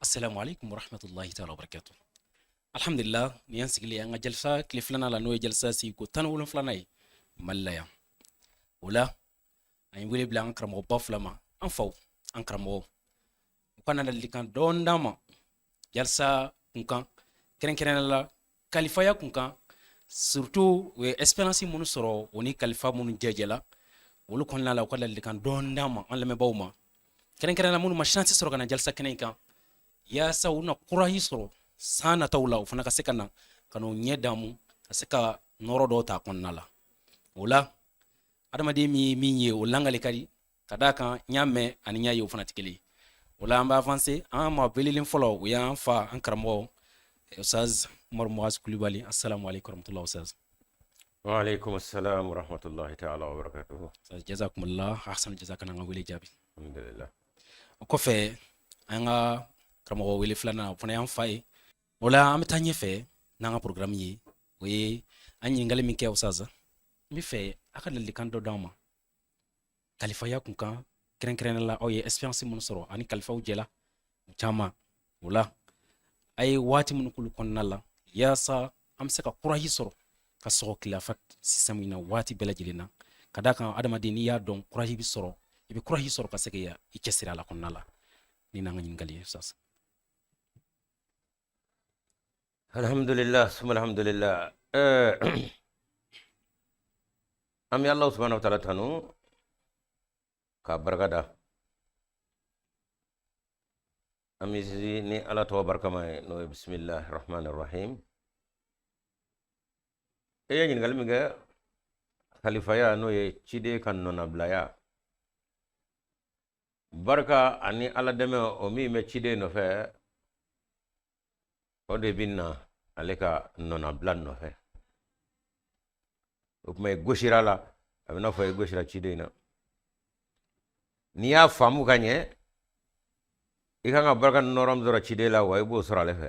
Assalamu alaikum warahmatullahi ta'ala wabarakatuh. Alhamdulillah, nin y'an sigilen an ka jalisa tile filanan la, n'o ye jalisa sigiko 17nan ye Mali la yan. O la an ye wele bila an karamɔgɔba fila ma, an faw, an karamɔgɔw, u ka na ladilikan dɔɔni d'an ma jalisa kunkan, kɛrɛnkɛrɛnnenya la kalifaya kunkan, surtout u ye expérience minnu sɔrɔ o ni kalifa minnu jɛjɛla olu kɔnɔna la. U ka ladilikan dɔɔni d'an ma, an lamɛnbaaw ma, kɛrɛnkɛrɛnnenya la minnu ma chance sɔrɔ ka na jalisa kɛnɛ in kan, yaasa u na courage sɔrɔ san nataw la, u fana ka se ka na ka n'u ɲɛ damu, ka se ka nɔrɔ dɔw ta kɔnɔna la. O la adamaden min ye min ye, o langali ka di, ka d'a kan n y'a mɛn ani n y'a ye, o fana tɛ kelen ye. O la an bɛ avancer. An ma welelen fɔlɔ, o y'an fa, an karamɔgɔ, Ustaz Umaru Muaz Kulibali. Assalamu alaikum warahmatullahi, Ustaz. Wa alaikum assalam wa rahmatullahi ta'ala wa barakatuhu. Ustaz, jazakumullah ahsan jaza kana an ka wele jaabi. Alhamdulillah. O kɔfɛ, an ka karamɔgɔ wele filanan, o fana y'an fa ye. O la an bɛ taa ɲɛfɛ n'an ka programme ye. O ye an ɲininkali min kɛ, Ustaz, n bɛ fɛ a ka ladilikan dɔ d'an ma kalifaya kun kan, kɛrɛnkɛrɛnnenya la aw ye expérience minnu sɔrɔ ani kalifaw jɛla caman. O la a ye waati minnu k'olu kɔnɔna la, yaasa an bɛ se ka courage sɔrɔ ka sɔgɔ khilafa système in na waati bɛɛ lajɛlen na, ka d'a kan adamaden, n'i y'a dɔn, courage bɛ sɔrɔ, i bɛ courage sɔrɔ ka se ka i cɛsiri a la kɔnɔna la. Ni n'an ka ɲininkali ye, Ustaz. Alhamdulillah, summa alhamdulillah. An bɛ Allah subhanahu wa ta'ala tanu k'a barika da. An bɛ sinsin ni Ala tɔgɔ barikama ye, n'o ye bisimilahi rahmani rahim. E ye ɲininkali min kɛ, khalifaya, n'o ye ciden ka nɔnabilaya, barika ani Ala dɛmɛ o min bɛ ciden nɔfɛ, o de bɛ na ale ka nɔnabila nɔfɛ. O tuma i gosira la, a bɛ n'a fɔ i gosira ciden na. N'i y'a faamu ka ɲɛ, i kan ka barika nɔrɔ min sɔrɔ ciden la, wa i b'o sɔrɔ ale fɛ.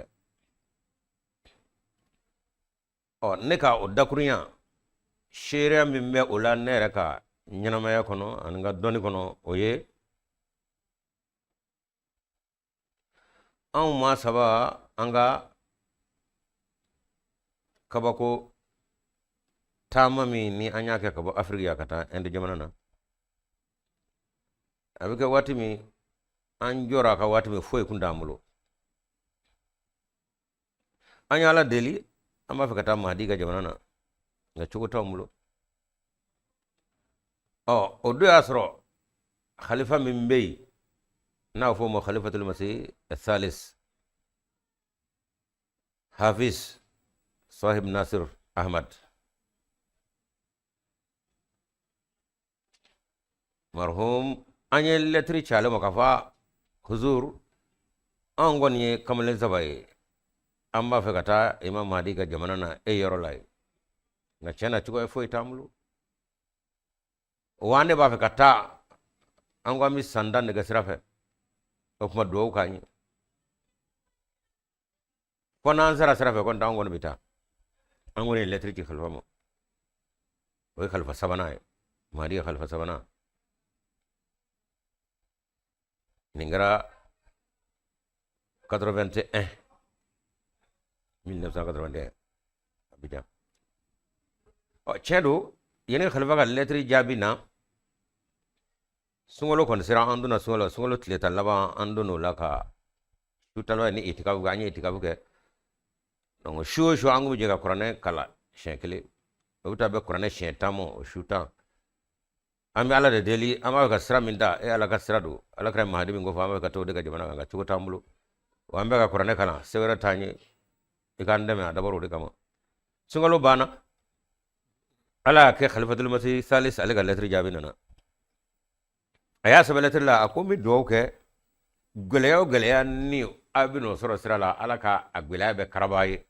Ɔ, ne ka o dakurunya seereya min bɛ o la ne yɛrɛ ka ɲɛnamaya kɔnɔ ani n ka dɔnni kɔnɔ, o ye anw maa saba, an ka kabako taama min ni an y'a kɛ ka bɔ Afiriki yan ka taa Inde jamana na, a bɛ kɛ waati min an jɔra a ka waati min, foyi kun t'an bolo. An ye Ala deli, an b'a fɛ ka taa Mahadi ka jamana na, nka cogo t'anw bolo. Ɔ, o don y'a sɔrɔ khalifa min bɛ yen n'a bɛ fɔ o ma khalifatul masih salis, Hafiz Sahib Nasir Ahmad marhum, an ye lɛtiri ci ale ma k'a fɔ huzur, anw kɔni ye kamalen saba ye, an b'a fɛ ka taa Imam Mahdi ka jamana na e yɔrɔ la yen, nka tiɲɛ na cogoya foyi t'an bolo, wa an de b'a fɛ ka taa, an ko an bɛ san 10 de kɛ sira fɛ, o tuma dugawu k'an ye, fo n'an sara sira fɛ kɔni, an kɔni bɛ taa. An kɔni ye lɛtiri ci khalifa ma, o ye khalifa sabanan ye, Mahdi ka khalifa sabanan. Nin kɛra 81, 1981, Abidjan. Ɔ, tiɲɛ don, yanni khalifa ka lɛtiri jaabi na, sunkalo kɔni sera, an donna sunkalo, sunkalo tile 10 laban, an donn'o la ka su 10 laban ni itikafu kɛ. An ye itikafu kɛ, donc su o su an kun bɛ jɛ ka kuranɛ kalan siɲɛ kelen, o bɛ taa bɛn kuranɛ siɲɛ 10 ma o su 10. An bɛ Ala de deli, an b'a fɛ ka sira min ta, e Ala ka sira don, Ala kɛra Mahadi min ko fɔ, an b'a fɛ ka taa o de ka jamana kan, nka cogo t'an bolo, wa an bɛ ka kuranɛ kalan, se wɛrɛ t'an ye, i k'an dɛmɛ. A dabɔra o de kama. Sunkalo banna, Ala y'a kɛ khalifatul masih salis ale ka lɛtiri jaabi nana. A y'a sɛbɛn lɛtiri la, a ko n bɛ dugawu kɛ, gɛlɛya o gɛlɛya ni a bɛ n'o sɔrɔ sira la, Ala ka a gɛlɛya bɛɛ karaba ye.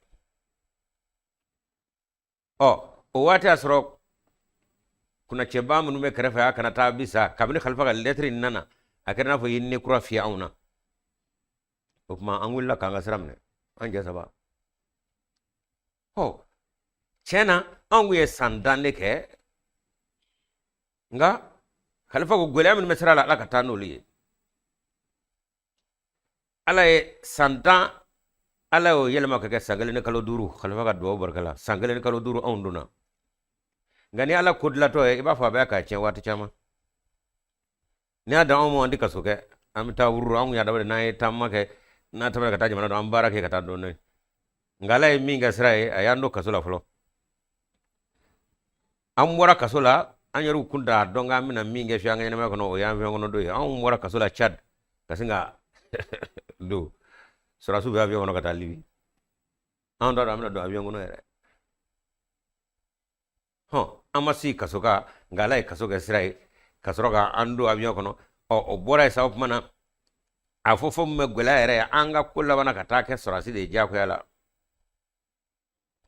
Ɔ, o waati y'a sɔrɔ kunnacɛba minnu bɛ kɛrɛfɛ, a kana taa bi sa. Kabini khalifa ka lɛtiri nana, a kɛra n'a fɔ i ye ne kura fiyɛ anw na. O tuma an wulila k'an ka sira minɛ, an jɛ saba. Ɔ, tiɲɛ na anw kun ye san 10 de kɛ, nka khalifa ko gɛlɛya minnu bɛ sira la, Ala ka taa n'olu ye. Ala ye san 10, Ala y'o yɛlɛma ka kɛ san 1 ni kalo 5, Khalifa ka dugawu barika la, san 1 ni kalo 5 anw donna. Nka ni Ala ko dilatɔ ye, i b'a fɔ a bɛ k'a tiɲɛ waati caman. N'i y'a dan anw ma, an tɛ kaso kɛ, an bɛ taa wuru. Anw y'a dabɔ n'an ye taama kɛ, n'a tɛmɛna ka taa jamana dɔn, an baara kɛ ka taa dɔɔnin. Nka Ala ye min kɛ sira ye, a y'an don kaso la fɔlɔ. An bɔra kaso la, an yɛrɛw kun t'a dɔn k'an bɛna min kɛ fiye an ka ɲɛnamaya kɔnɔ, o y'an avion kɔnɔ don ye. Anw bɔra kaso la Tchad ka sin ka don sɔrɔdasiw bɛ avion kɔnɔ ka taa Libi. Anw t'a dɔn an bɛna don avion kɔnɔ yɛrɛ. Hɔn, an ma sigi kaso kan, nka Ala ye kaso kɛ sira ye ka sɔrɔ ka an don avion kɔnɔ. Ɔ, o bɔra yen sa, o tuma na a fɔ fɔ min bɛ gɛlɛya yɛrɛ ye, an ka ko labanna ka taa kɛ sɔrɔdasi de ye diyagoya la,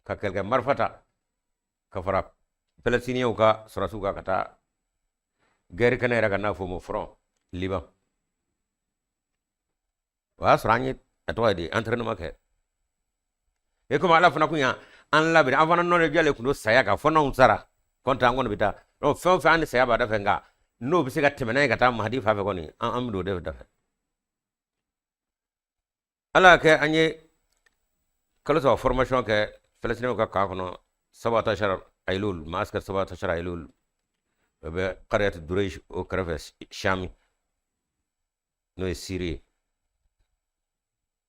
ka kɛlɛkɛ marifa ta ka fara Palestinienw ka sɔrɔdasiw kan ka taa guerre kɛnɛ yɛrɛ kan, n'a fɔ o ma front Liban. O y'a sɔrɔ an ye a tɔgɔ ye di, entraînement kɛ. E komi Ala fana kun y'an labɛn, an fana nɔ de jɔlen kun don saya kan, fo n'anw sara kɔnta an kɔni bɛ taa. Donc fɛn o fɛn an ni saya b'a da fɛ, nka n'o bɛ se ka tɛmɛ n'a ye ka taa Mahadi fan fɛ kɔni, an bɛ don o de da fɛ. Ala y'a kɛ an ye kalo 3 formation kɛ Palestinienw ka camp kɔnɔ, 17 Aylul, Maaskar 17 Aylul, o bɛ Kariyat Dureji o kɛrɛfɛ Shami, n'o ye Siri ye.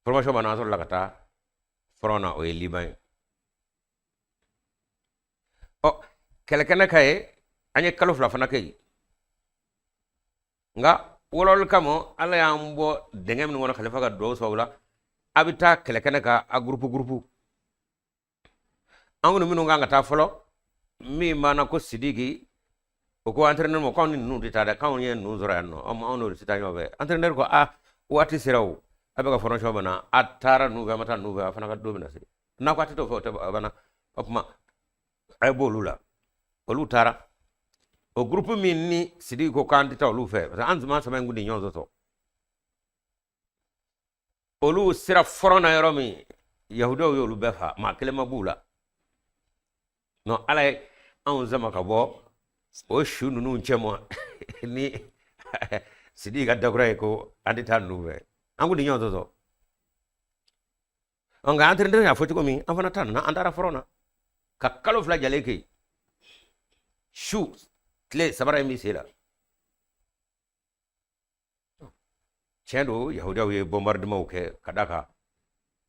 Formation banna, an sɔrɔla ka taa front na, o ye Liban ye. Ɔ, kɛlɛkɛnɛ ka ye, an ye kalo 2 fana kɛ yen. Nka wɔlɔli kama, Ala y'an bɔ dingɛ min kɔnɔ Khalifa ka dugawu sababu la, a bɛ taa kɛlɛkɛnɛ kan a gurupu gurupu. An kɔni minnu kan ka taa fɔlɔ, min b'an na ko Sidiki, o ko entraîneur ma k'anw ni ninnu tɛ taa dɛ, k'anw ye ninnu sɔrɔ yan nɔ, anw n'olu tɛ taa ɲɔgɔn fɛ. Entraîneur ko a waati sera o, a bɛ ka formation banna, a taara ninnu fɛ, a ma taa ninnu fɛ, a fana ka don bɛna se. N'a ko a tɛ t'o fɛ, o tɛ a banna. O tuma a ye bɔ olu la, olu taara. O groupe min ni Sidiki ko k'an tɛ taa olu fɛ, parce que an tun saba in kun tɛ ɲɔgɔn sɔsɔ. Olu sera front na yɔrɔ min, yahudiyaw y'olu bɛɛ fa, maa kelen ma b'u la. Non, Ala ye anw sama ka bɔ o su ninnu cɛ ma ni Sidiki ka dakura ye ko an tɛ taa ninnu fɛ, an kun tɛ ɲɔgɔn sɔsɔ. Nka entraîneur y'a fɔ cogo min, an fana ta nana, an taara front na ka kalo 2 jalen kɛ yen, su tile sabara in b'i sen la. Tiɲɛ don, yahudiyaw ye bombardement kɛ ka d'a kan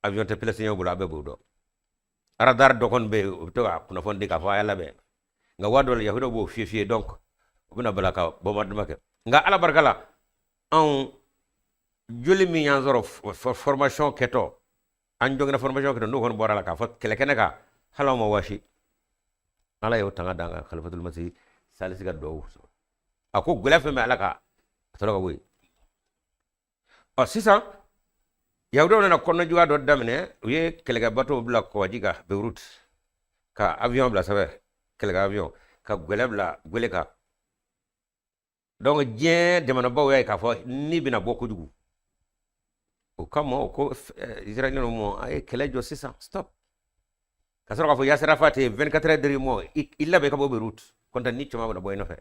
avion tɛ Palestinienw bolo, a bɛɛ b'o dɔn. Radar dɔ kɔni bɛ yen, o bɛ to ka kunnafoni di k'a fɔ a y'a labɛn, nka waati dɔ la yahudiyaw b'o fiyɛ fiyɛ, donc u bɛna bala ka bombardement kɛ. Nka Ala barika la, anw joli min y'an sɔrɔ formation kɛtɔ, an jɔngina formation kɛtɔ, n'o kɔni bɔra la k'a fɔ kɛlɛkɛnɛ kan, hali anw ma wasi. Ala y'o tanga d'an kan, Khalifatul Masih Salisi ka duwawu sɔrɔ. A ko gɛlɛya fɛn bɛ Ala kan, a sɔrɔ ka bɔ yen. Ɔ, sisan yahudiyaw nana kɔnɔnajuguya dɔ daminɛ. U ye kɛlɛkɛbatow bila kɔgɔji kan Beirut, ka avion bila sanfɛ, kɛlɛkɛ avion, ka gɛlɛ bila gwele kan. Donc diɲɛ jamanabaw y'a ye k'a fɔ ni bɛna bɔ kojugu. O kama o ko Israɛliyɛnw ma, a ye kɛlɛ jɔ sisan, stop. Ka sɔrɔ k'a fɔ Yasser Arafat ye 24 heures dir'i ma, i labɛn ka bɔ Beirut, kɔntɛ ni caman bɛna bɔ i nɔfɛ.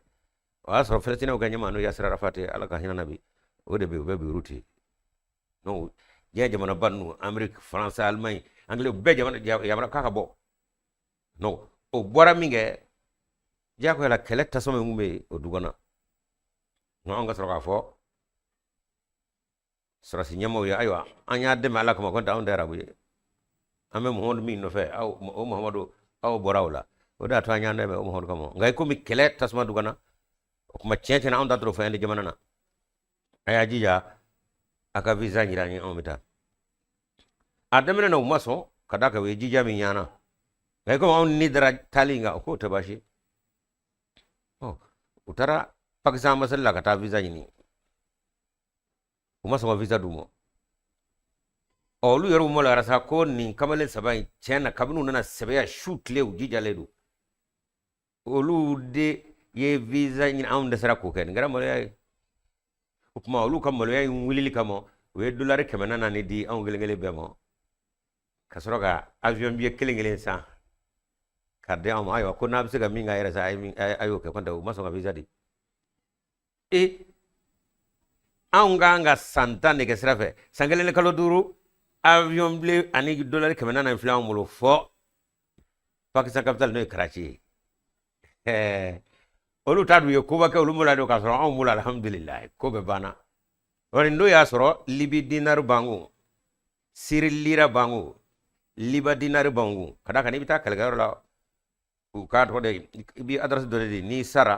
O y'a sɔrɔ Palestinienw ka ɲɛmaa n'o Yasser Arafat ye, Ala ka hinɛ na bi, o de bɛ yen, o bɛ Beirut yen. Donc diɲɛ jamanaba ninnu, Amérique, France, Allemagne, Anglais, bɛɛ jamana yamaruya k'a ka bɔ. Donc o bɔra min kɛ, diyagoya la kɛlɛ tasuma min tun bɛ yen, o dugana. Donc an ka sɔrɔ k'a fɔ sɔrɔdasi ɲɛmaaw ye, ayiwa, an y'a dɛmɛ Ala kama, kɔntɛ anw tɛ arabu ye, an bɛ Muhamadu min nɔfɛ, aw o Muhamadu, aw bɔra o la, o de y'a to an y'an dɛmɛ o Muhamadu kama. Nka i komi kɛlɛ tasuma dugana, o kuma tiɲɛ tiɲɛna, anw t'a dɔrɔn fɛn tɛ jamana na, a y'a jija a ka visa ɲini an ye, anw bɛ taa. A daminɛ na u ma sɔn, ka d'a kan u ye jija min ɲana. Nka i komi anw ni dara taali in kan, o k'o tɛ baasi ye. Ɔ, u taara Pakistan ambassade la ka taa visa ɲini, u ma sɔn ka visa d'u ma. Ɔ, olu yɛrɛw maloyara sa ko nin kamalen saba in, tiɲɛ na, kabini u nana sɛbɛya su tile, u jijalen don, olu de ye visa ɲini, anw dɛsɛra k'o kɛ. Nin kɛra maloya ye. O tuma olu ka maloya in wulili kama, u ye dolari 404 di anw kelen kelen bɛɛ ma, ka sɔrɔ ka avion billet kelen kelen san ka di anw ma. Ayiwa, ko n'a bɛ se ka min k'a yɛrɛ sa, a y'o kɛ, kɔntɛ u ma sɔn ka visa di. E, Anw ka kan ka san 10 de kɛ sira fɛ, san 1 ni kalo 5, avion billet ani dolari 400 filɛ anw bolo fɔ Pakistan capitale, n'o ye Karachi ye. Olu t'a dun ye koba kɛ olu bolo don, k'a sɔrɔ anw bolo alhamdulilayi, ko bɛɛ banna. Wa nin don y'a sɔrɔ Libi dinari b'an kun, Siri lira b'an kun, Liba dinari b'an kun. Ka d'a kan n'i bɛ taa kɛlɛkɛyɔrɔ la, u k'a tɔgɔ de, i b'i adresse dɔ de di, n'i sara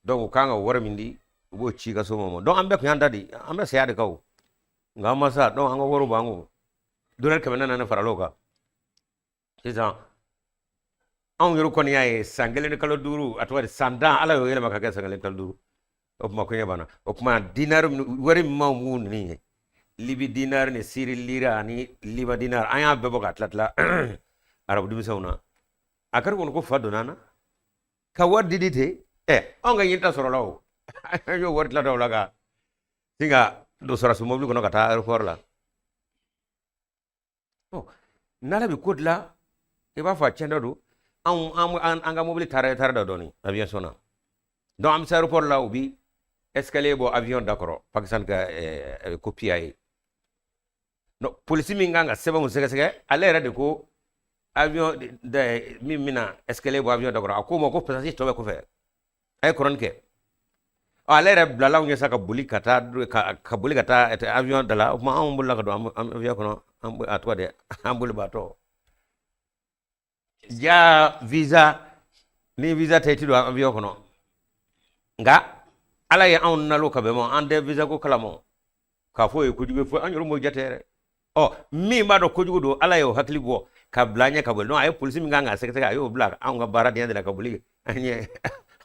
donc u kan ka wari min di, u b'o ci i ka so ma. Donc an bɛɛ tun y'an ta di, an bɛ saya de kan o, nka an ma sa. Donc an ka wariw b'an kun, dolari 400 faral'o kan. Sisan anw yɛrɛ kɔni y'a ye san 1 ni kalo 5, a tɔgɔ di, san 10, Ala y'o yɛlɛma ka kɛ san 1 ni kalo 5. O tuma koɲɛ banna. O tuma dinari wari min b'anw kun nin ye, Libi dinari ni Siri lira ani Liba dinari, an y'a bɛɛ bɔ ka tila tila arabu denmisɛnw na. A kɛra kɔni ko fa donna an na ka wari di di ten. Ɛ, anw ka ɲinita sɔrɔla o, an y'o wari tila dɔw la ka sin ka don sɔrɔdasi mobili kɔnɔ ka taa aéroport la. Ɔ, n'Ala bɛ ko dilan, i b'a fɔ a tiɲɛ dɔ don. Anw an ka mobili taara taara dɔ dɔɔni aviation na. Donc an bɛ se aéroport la, u bi escalier bɔ avion da kɔrɔ, Pakistan ka ko PIA. Donc polisi min kan ka sɛbɛnw sɛgɛsɛgɛ, ale yɛrɛ de ko avion min bɛna escalier bɔ avion da kɔrɔ, a ko ma ko passager tɔ bɛ kɔfɛ, a ye kɔrɔni kɛ. Ale yɛrɛ bilala anw ɲɛ sa ka boli ka taa ka boli ka taa avion da la. O tuma anw bolila ka don avion kɔnɔ, an a tɔgɔ de, an bolibaatɔ ja visa ni visa tɛ i ti don avion kɔnɔ. Nka Ala ye anw nalo ka bɛn ma, an tɛ visa ko kalama k'a fɔ o ye kojugu ye, fo an yɛrɛ m'o jate yɛrɛ. Ɔ, min b'a dɔn kojugu don, Ala y'o hakili bɔ ka bila an ɲɛ ka boli. Donc a ye polisi min kan k'a sɛgɛsɛgɛ, a y'o bila anw ka baaradenya de la ka boli an ɲɛ.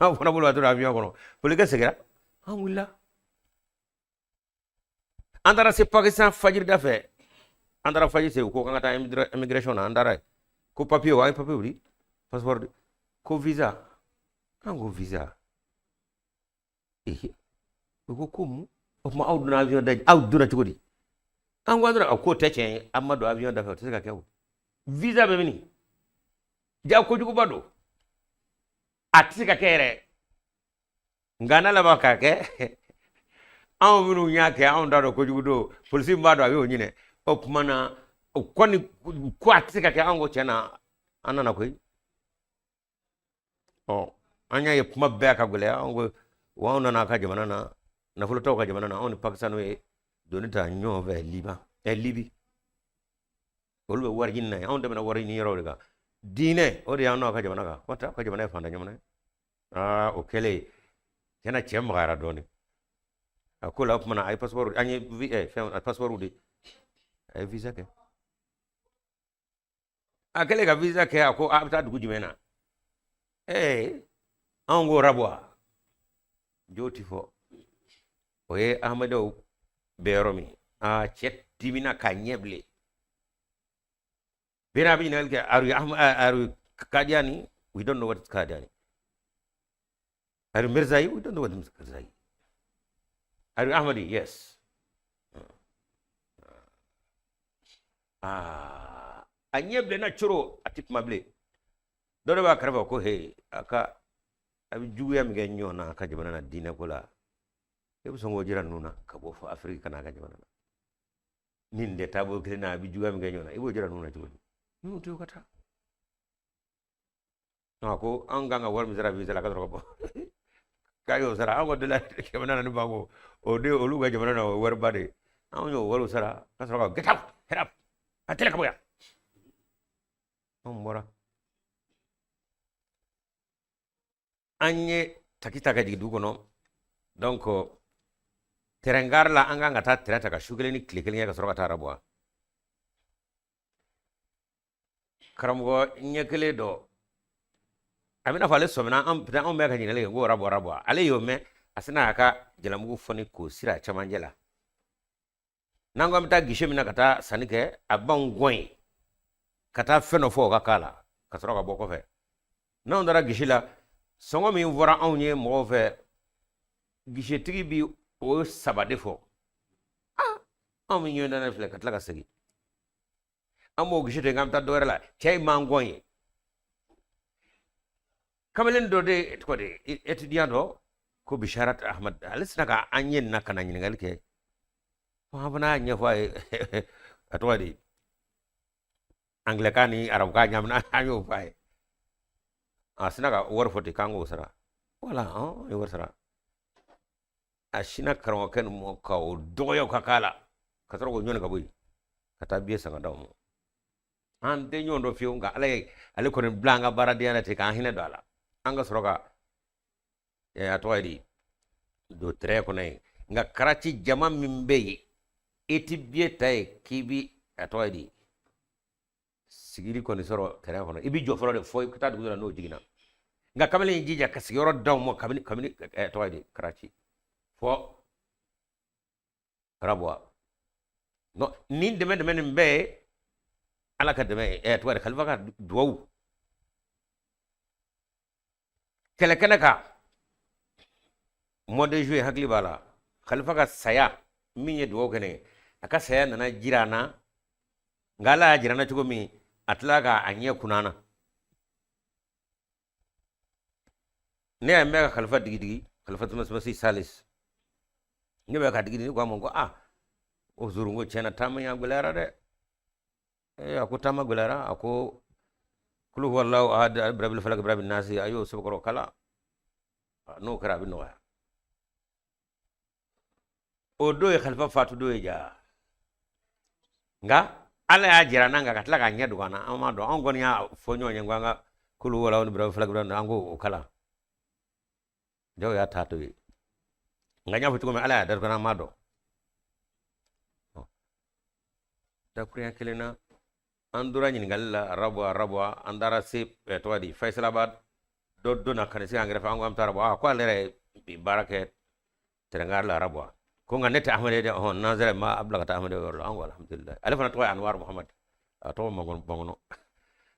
An fana bolo ka to avion kɔnɔ, polikɛ seginna, an wulila, an taara se Pakistan fajiri da fɛ. An taara fajiri se, u ko k'an ka taa immigration na. An taara yen, ko papier, an ye papier di, passeport di, ko visa. An ko visa? Ehe, u ko ko mun? O tuma aw donna avion da, aw donna cogo di? An ko an donna. A k'o tɛ tiɲɛ ye, an ma don avion da fɛ, o tɛ se ka kɛ. O visa bɛ min ja, kojuguba don, a tɛ se ka kɛ yɛrɛ. Nka n'Ala b'a k'a kɛ, anw minnu y'a kɛ, anw t'a dɔn kojugu don. Polisi min b'a dɔn, a y'o ɲinɛ. O tuma na o kɔni ko a tɛ se ka kɛ. An ko tiɲɛ na, an nana koyi. Ɔ, an y'a ye kuma bɛɛ ka gɛlɛya. Anw ko wa, anw nana a ka jamana na, nafolo t'aw ka jamana na. Anw ni Pakistan ye doni ta ɲɔgɔn fɛ Liban, ɛ Libi, olu bɛ wari ɲini na ye, anw tɛmɛna wari ɲini yɔrɔw de kan. Diinɛ o de y'an n'aw ka jamana kan, kɔntɛ aw ka jamana ye fantan jamana ye. Aa, o kɛlen tiɲɛna, cɛ magayara dɔɔnin a ko la. O tuma na a ye passeport, an ye fɛn passeport di, a ye visa kɛ. A kɛlen ka visa kɛ, a ko a bɛ taa dugu jumɛn na? Ee, anw ko Rabuwa. Jo ti fɔ, o ye Ahmadaw bɛ yɔrɔ min. Aa, cɛ dimina k'a ɲɛ bilen. Bɛɛ n'a bɛ ɲininkali kɛ: are you Kadiani? We don't know what is Kadiani. Are you Mirzai? We don't know what is Mirzai. Are you Ahmadi? Yes. Aa, a ɲɛ bilenna coro, a ti kuma bilen. Dɔ de b'a kɛrɛfɛ ko he, a ka a bɛ juguya min kɛ ɲɔgɔn na a ka jamana na diinɛ ko la, e bɛ sɔn k'o jira ninnu na ka bɔ fɔ Afiriki ka na a ka jamana na ni nin tɛ taabolo kelen na, a bɛ juguya min kɛ ɲɔgɔn na, i b'o jira ninnu na cogo di? Ninnu to ka taa. A ko an kan ka wari min sara visa la, ka sɔrɔ ka bɔ k'a y'o sara. An ko dolari 400 banko, o de olu ka jamana na, o ye wariba de ye. Anw y'o wariw sara ka sɔrɔ ka get out, head up, a tɛlɛ ka bɔ yan. Anw bɔra, an ye takisi ta ka jigin dugu kɔnɔ. Donc terrain gare la, an kan ka taa terrain ta ka su kelen ni tile kelen kɛ ka sɔrɔ ka taa Rabuwa. Karamɔgɔ ɲɛ kelen dɔ, a bɛna fɔ ale sɔmina an anw bɛ ka ɲininkali kɛ ko Rabuwa, Rabuwa. Ale y'o mɛn, a sina k'a ka jalamugu fɔni k'o siri a camancɛ la. N'an ko an bɛ taa guichet min na ka taa sanni kɛ, a b'anw gɔn yen ka taa fɛn dɔ fɔ o ka k'a la ka sɔrɔ ka bɔ kɔfɛ. N'anw taara guichet la, sɔngɔ min fɔra anw ye mɔgɔw fɛ, guichetigi bi o saba de fɔ. Ah, anw bɛ ɲɔgɔn dan filɛ ka tila ka segin, an b'o guichet to k'an bɛ taa dɔ wɛrɛ la. Cɛ in m'an gɔn yen. Kamalen dɔ de tɔgɔ de, étudiant dɔ ko Bisharat Ahmad, ale sina ka an ye nin na ka na ɲininkali kɛ. An fana y'a ɲɛfɔ a ye a tɔgɔ di angilɛkan ni arabukan ɲaamina, an y'o fɔ a ye. A sina ka wari fɔ ten k'an k'o sara. Wala an ye wari sara. A sina karamɔgɔkɛ ninnu ma ka o dɔgɔyaw ka k'a la ka sɔrɔ k'o ɲɔni ka bɔ yen ka taa biye san ka d'aw ma. An tɛ ɲɔgɔn dɔn fiyewu, nka Ala ye ale kɔni bila an ka baaradenya la ten k'an hinɛ don a la. An ka sɔrɔ ka a tɔgɔ ye di don tɛrɛn kɔnɔ yen. Nka Karachi jama min bɛ yen, i ti biye ta yen k'i bi a tɔgɔ ye di sigili kɔni sɔrɔ tɛrɛn kɔnɔ, i bi jɔ fɔlɔ de fo i ka taa dugu la n'o jiginna. Nka kamalen y'i jija ka sigiyɔrɔ d'aw ma kabini tɔgɔ ye di Karachi fɔ Rabwa. Non, nin dɛmɛ dɛmɛ nin bɛɛ ye Ala ka dɛmɛ ye, tɔgɔ ye di Khalifa ka duwawu kɛlɛkɛnɛ kan mois de juillet. Hakili b'a la, Khalifa ka saya min ye duwawu kɛ ne ye, a ka saya nana jira an na. Nka Ala y'a jira an na cogo min, a tilala k'a ɲɛ kunna an na. Ne y'a mɛn ka Khalifa digidigi, Khalifa Masih Salis, ne bɛ ka digidigi, ne ko a ma ko aa o zuru, n ko tiɲɛna taama in a gɛlɛyara dɛ. Ee, a ko taama gɛlɛyara. A ko kulu huwallahu ahad, birabil falaki, birabil nasi, a y'o sɛbɛkɔrɔ kala, n'o kɛra a bɛ nɔgɔya. O don ye Khalifa fatu don ye ja. Nka Ala y'a jira an na, nka ka tila k'a ɲɛ dogo an na, an m'a dɔn. Anw kɔni y'a fɔ ɲɔgɔn ye ko an ka kulu huwallahu ni birabil falaki, birabil, an k'o kalan. Jaw y'a ta to yen. Nka n y'a fɔ cogo min, Ala y'a datugu an m'a dɔn. Dakurunya kelen na, an tora ɲininkali la Rabwa Rabwa, an taara se tɔgɔ di Faisalabad. Dɔ donna ka na se an kɛrɛfɛ, an ko an bɛ taa Rabwa. A ko ale yɛrɛ ye baara kɛ tɛrɛngari la Rabwa. Ko nka ne tɛ Ahmadu ye dɛ, ɔhɔn, n'an sera ma a bila ka taa Ahmadu yɔrɔ la. An ko alhamdulilayi. Ale fana tɔgɔ ye Anwar Muhammad, a tɔgɔ man kɔnɔ.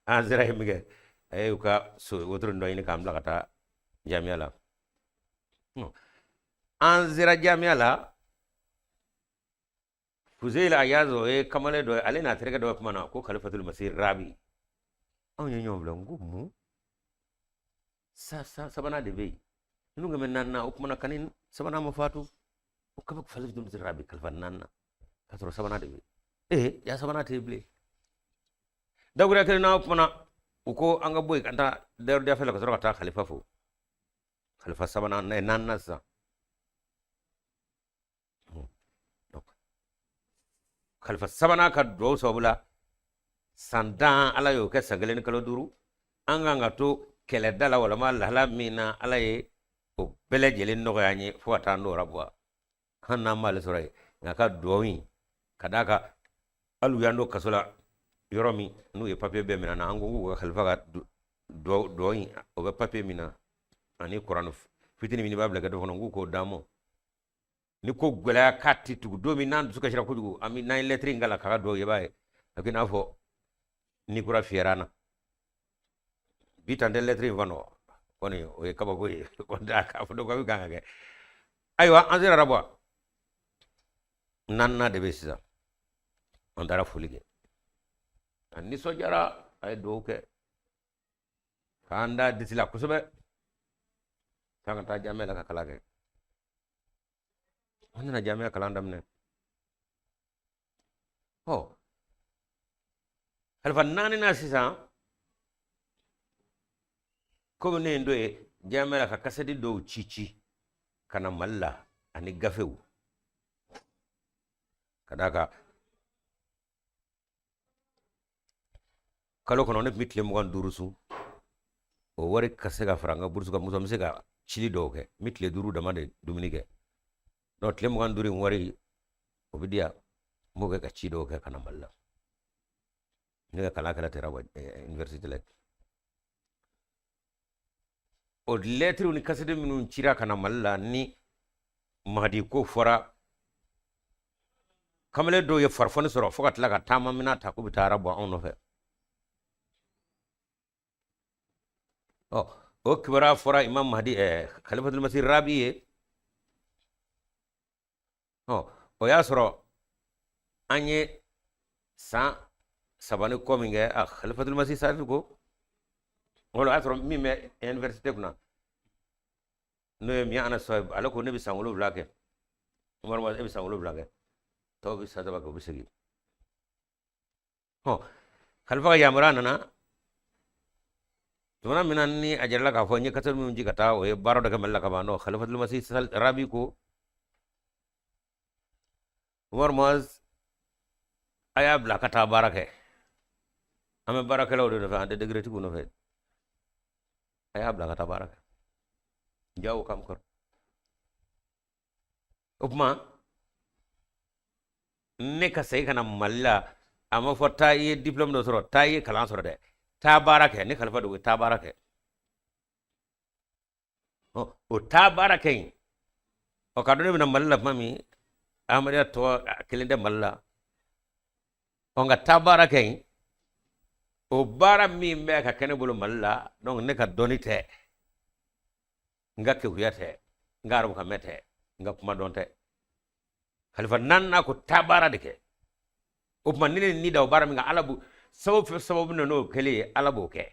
An sera yen min kɛ, a ye u ka so wotoro dɔ ɲini k'an bila ka taa jamiya la. An sera jamiya la, Fuzeil Ayaz, o ye kamalen dɔ ye, ale n'a terikɛ dɔ ye kuma na ko Khalifatul Masih Rabi. Anw ye ɲɔgɔn bila, n ko mun sa sa sabanan de bɛ yen, ninnu kɛmɛ naani, o kumana kani sabanan ma fatu, o kaba Khalifatul Masih Rabi kalifa naani k'a sɔrɔ sabanan de bɛ yen. Ee, ya sabanan tɛ yen bilen. Dakuruya kelen na, o kumana u ko an ka bɔ yen ka taa Daru la ka sɔrɔ ka taa Khalifa fo, Khalifa sabanan naaninan sisan. Khalifa sabanan ka duwawu sababu la, san 10 Ala y'o kɛ san 1 ni kalo 5, an kan ka to kɛlɛda la walama lahala min na, Ala ye o bɛɛ lajɛlen nɔgɔya an ye fo ka taa n'o Rabwa. Hali n'an m'ale sɔrɔ yen, nka ka duwawu in ka d'a kan, hali u y'an don kaso la yɔrɔ min, n'u ye papiye bɛɛ minɛ an na, an ko k'u ka Khalifa ka duwawu in, o bɛ papiye min na ani kuranɛ fitinin min b'a bila kɛ dɔ kɔnɔ, k'u k'o d'an ma. Ni ko gɛlɛya k'a ti tugu don min, n'an dusu kasira kojugu, an bɛ n'an ye lɛtiri in kalan k'a ka duwawu ye, i b'a ye a bɛ n'a fɔ ni kura fiyɛra an na. Bi tan tɛ lɛtiri in fana kɔni, o ye kabako ye kɔni, k'a fɔ dɔn k'a bɛ kan ka kɛ. Ayiwa, an sera Rabwa, naaninan de bɛ sisan. An taara foli kɛ, a nisɔndiyara, a ye duwawu kɛ k'an da disi la kosɛbɛ, k'an ka taa jamiya la ka kalan kɛ. An nana jamiya kalan daminɛ. Ɔ, Khalifa naaninan sisan, komi ne ye n to yen jamiya la ka kasɛti dɔw ci ci ka na Mali la ani gafew, ka d'a kan kalo kɔnɔ ne tun bɛ tile 25 sun, o wari ka se ka fara n ka burusu kan, muso n bɛ se ka cili dɔw kɛ. N bɛ tile 5 dama de dumuni kɛ. Donc tile 25 in wari o bɛ di yan, n b'o kɛ ka ci dɔw kɛ ka na Mali la. Ne ka kalan kɛra Rabwa université la. O lɛtiriw ni kasɛti minnu cira ka na Mali la ni Mahadi ko fɔra, kamalen dɔw ye farifoni sɔrɔ fo ka tila ka taama minɛn ta k'u bɛ taa Rabwa anw nɔfɛ. Ɔ, o kibaruya fɔra Imam Mahdi Khalifatul Masih Rabi ye. Ɔ, o y'a sɔrɔ an ye san 3 ni kɔ min kɛ, a Khalifatul Masih Salisu ko o y'a sɔrɔ min bɛ université kunna, n'o ye Miyan Anas Sahib, ale ko ne bɛ san 7 kɛ, Umaru e bɛ san 7 kɛ. Tɔw bɛ san 3 kɛ, u bɛ segin. Hɔn, kalifa ka yamaruya nana tuma min na, ni a jirala k'a fɔ n ye kasɛti minnu ci ka taa, o ye baara dɔ kɛ Mali la ka ban. Non, Khalifatul Masih Rabi ko Umar Muaz, a y'a bila ka taa baara kɛ. An bɛ baarakɛlaw de nɔfɛ, an tɛ degretigiw nɔfɛ. A y'a bila ka taa baara kɛ jawo kam kɔrɔ. O tuma ne ka segin ka na Mali la, a ma fɔ taa i ye diplôme dɔ sɔrɔ, taa i ye kalan sɔrɔ dɛ, taa baara kɛ. Ne kalifa dogo, taa baara kɛ. O taa baara kɛ yen, ɔ, ka dɔn ne bɛna Mali la tuma min, Ahmadiyya tɔgɔ kelen tɛ Mali la. Ɔ, nka taa baara kɛ yen, o baara min bɛ ka kɛ ne bolo Mali la, donc ne ka dɔnni tɛ, n ka kekuya tɛ, n ka arabukan mɛn tɛ, n ka kuma dɔn tɛ. Khalifa naaninan ko taa baara de kɛ. O tuma ni ne ni da o baara min kan, Ala b'o sababu fɛ, sababu na n'o kɛlen ye, Ala b'o kɛ.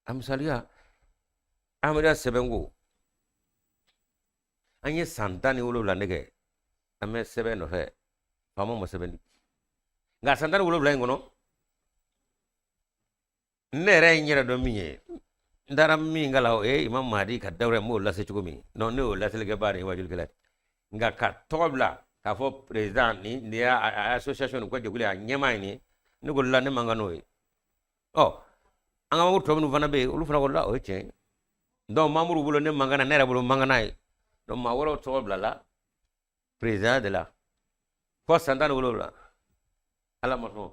A misaliya, Ahmadiyya sɛbɛnko, an ye san 17 de kɛ an bɛ sɛbɛn nɔfɛ, faama ma sɛbɛn di. Nka san 17 in kɔnɔ, ne yɛrɛ ye n yɛrɛ dɔn min ye, n taara min kalan, o ye Imam Mahdi ka dawura, n b'o lase cogo min. Non, ne y'o laselikɛbaa de ye, wajulikɛla ye. Nka ka tɔgɔ bila k'a fɔ président nin y'a association nin ka jɛkulu ye, a ɲɛmaa ye nin ye, ne ko la ne man kan n'o ye. Ɔ, an ka membre tɔ minnu fana bɛ yen, olu fana ko la o ye tiɲɛ ye. Donc membre bolo ne man kan na, ne yɛrɛ bolo man kan n'a ye. Donc maa wɛrɛw tɔgɔ bilala président de la fo san 17. Ala ma sɔn.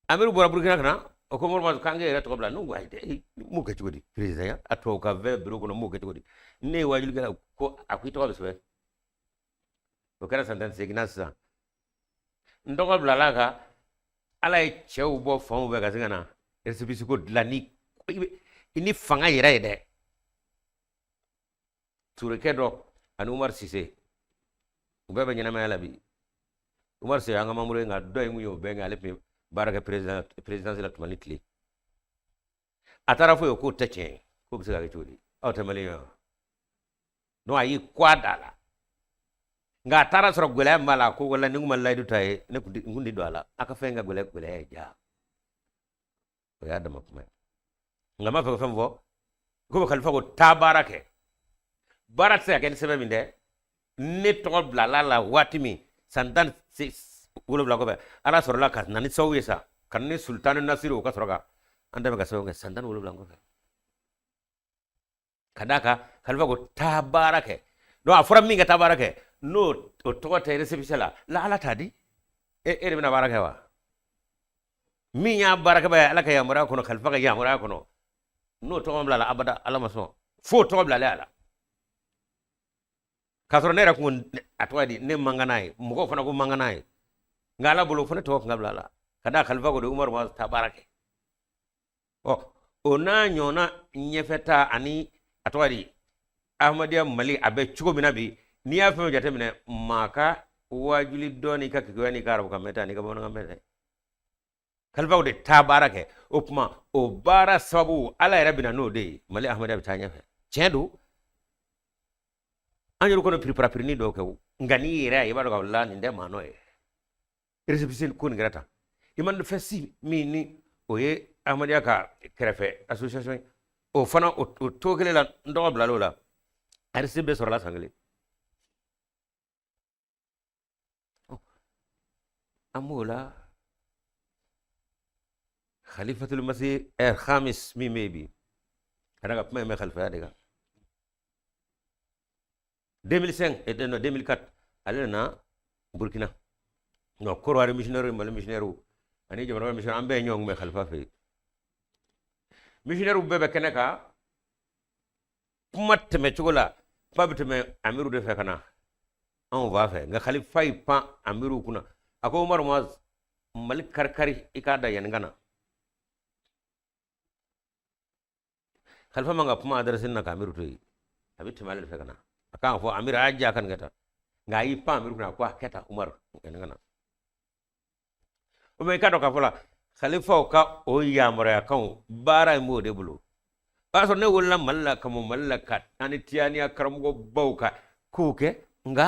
Amiru bɔra Burukina ka na, o ko Moriba k'an k'e yɛrɛ tɔgɔ bila. Ne ko ayi dɛ, n b'o kɛ cogo di? Président a tubabu ka vɛ bureau kɔnɔ, n b'o kɛ cogo di? Ne ye wajulikɛla ko a ko i tɔgɔ bɛ sɛbɛn. O kɛra san 18 na sisan. N tɔgɔ bilala kan. Ala ye cɛw bɔ fanw bɛɛ ka se ka na récépissé ko dilan ni ni fanga yɛrɛ ye dɛ. Turekɛ dɔ ani Umar Sise, u bɛɛ bɛ ɲɛnamaya la bi. Umar Sise an ka membre ye, nka dɔ in kun y'o bɛɛ kɛ, ale tun bɛ baara kɛ présidence la tuma ni tile. A taara fɔ ye k'o tɛ tiɲɛ ye, k'o bɛ se ka kɛ cogo di, aw tɛ maliyɛn ye wa? Donc a y'i kɔ a da la, nka a taara sɔrɔ gɛlɛya min b'a la, ko wala ni n kun ma layidu ta ye, ne kun n kun tɛ don a la. A ka fɛn ka gɛlɛn, gɛlɛya ye ja, o y'a dama kuma ye. Nka n b'a fɛ ka fɛn fɔ komi kalifa ko taa baara kɛ, baara tɛ se ka kɛ ni sɛbɛn min tɛ. Ne tɔgɔ bilala la waati min, san 17 kɔfɛ, Ala sɔrɔla ka na ni sababu ye sa, ka na ni Sultani Nasiru, o ka sɔrɔ ka an dɛmɛ ka sɛbɛn kɛ san 17 kɔfɛ. Ka d'a kan kalifa ko taa baara kɛ, donc a fɔra min ka taa baara kɛ, n'o o tɔgɔ tɛ récépissé la la, Ala t'a di e e de bɛna baara kɛ wa? Min y'a baarakɛba ye Ala ka yamaruya kɔnɔ, kalifa ka yamaruya kɔnɔ, n'o tɔgɔ bilala abada, Ala ma sɔn f'o tɔgɔ bilalen a la. K'a sɔrɔ ne yɛrɛ kun a tɔgɔ di ne man kan n'a ye, mɔgɔw fana ko man kan n'a ye, nka Ala bolo fo ne tɔgɔ kun ka bila a la. Ka d'a kalifa ko de Umaru ma taa baara kɛ. Ɔ, o n'a ɲɔgɔnna ɲɛfɛta ani a tɔgɔ di Ahmadiyya Mali a bɛ cogo min na bi, n'i y'a fɛn o jateminɛ, maa ka wajuli dɔn n'i ka keguya n'i ka arabukan mɛn tɛ ani ka bamanankan mɛn tɛ. Kalifaw de taa baara kɛ. O tuma o baara sababu Ala yɛrɛ bɛ na n'o de ye, Mali Ahmadiyya bɛ taa ɲɛfɛ. Tiɲɛ don, an yɛrɛ kɔnɔ piriparapirini dɔw kɛ, nka n'i yɛrɛ ye, i b'a dɔn k'a la nin tɛ maa nɔ ye. Récépissé ko nin kɛra tan, i man fɛn si min ni o ye Ahmadiyya ka kɛrɛfɛ association ye, o fana o to kelen la, n tɔgɔ bilala o la, récépissé bɛɛ sɔrɔla san kelen. An b'o la. Khalifatul Masih el Khamis min bɛ yen bi, ka da ka kuma in bɛ khalifaya de kan. 2005 et non, 2004, ale nana Burkina. Non, Kɔrɔwari missionnaire, Mali missionnaire ani jamana missionnaire, an bɛɛ ye ɲɔgɔn kunbɛn khalifa fɛ yen. Missionnaire bɛɛ bɛ kɛnɛ kan, kuma tɛmɛ cogo la, kuma bɛ tɛmɛ amiru de fɛ ka na anw fa fɛ. Nka khalifa y'i pan amiru kunna, a ko Umaru Muaz, Mali karikari i k'a da yanni ka na. Khalifa man ka kuma adresse na ka amiru to yen, a bɛ tɛmɛ ale de fɛ ka na. A kan ka fɔ amiru a y'a diya ka nin kɛ tan, nka a y'i pan amiru kunna, a ko a kɛ tan Umaru, yanni ka na. O mɛ i k'a dɔn k'a fɔ la khalifaw ka o yamaruyakanw baara in b'o de bolo. O y'a sɔrɔ ne wolola Mali la, ka mɔ Mali la, ka an ni tiyaniya karamɔgɔbaw ka kow kɛ, nka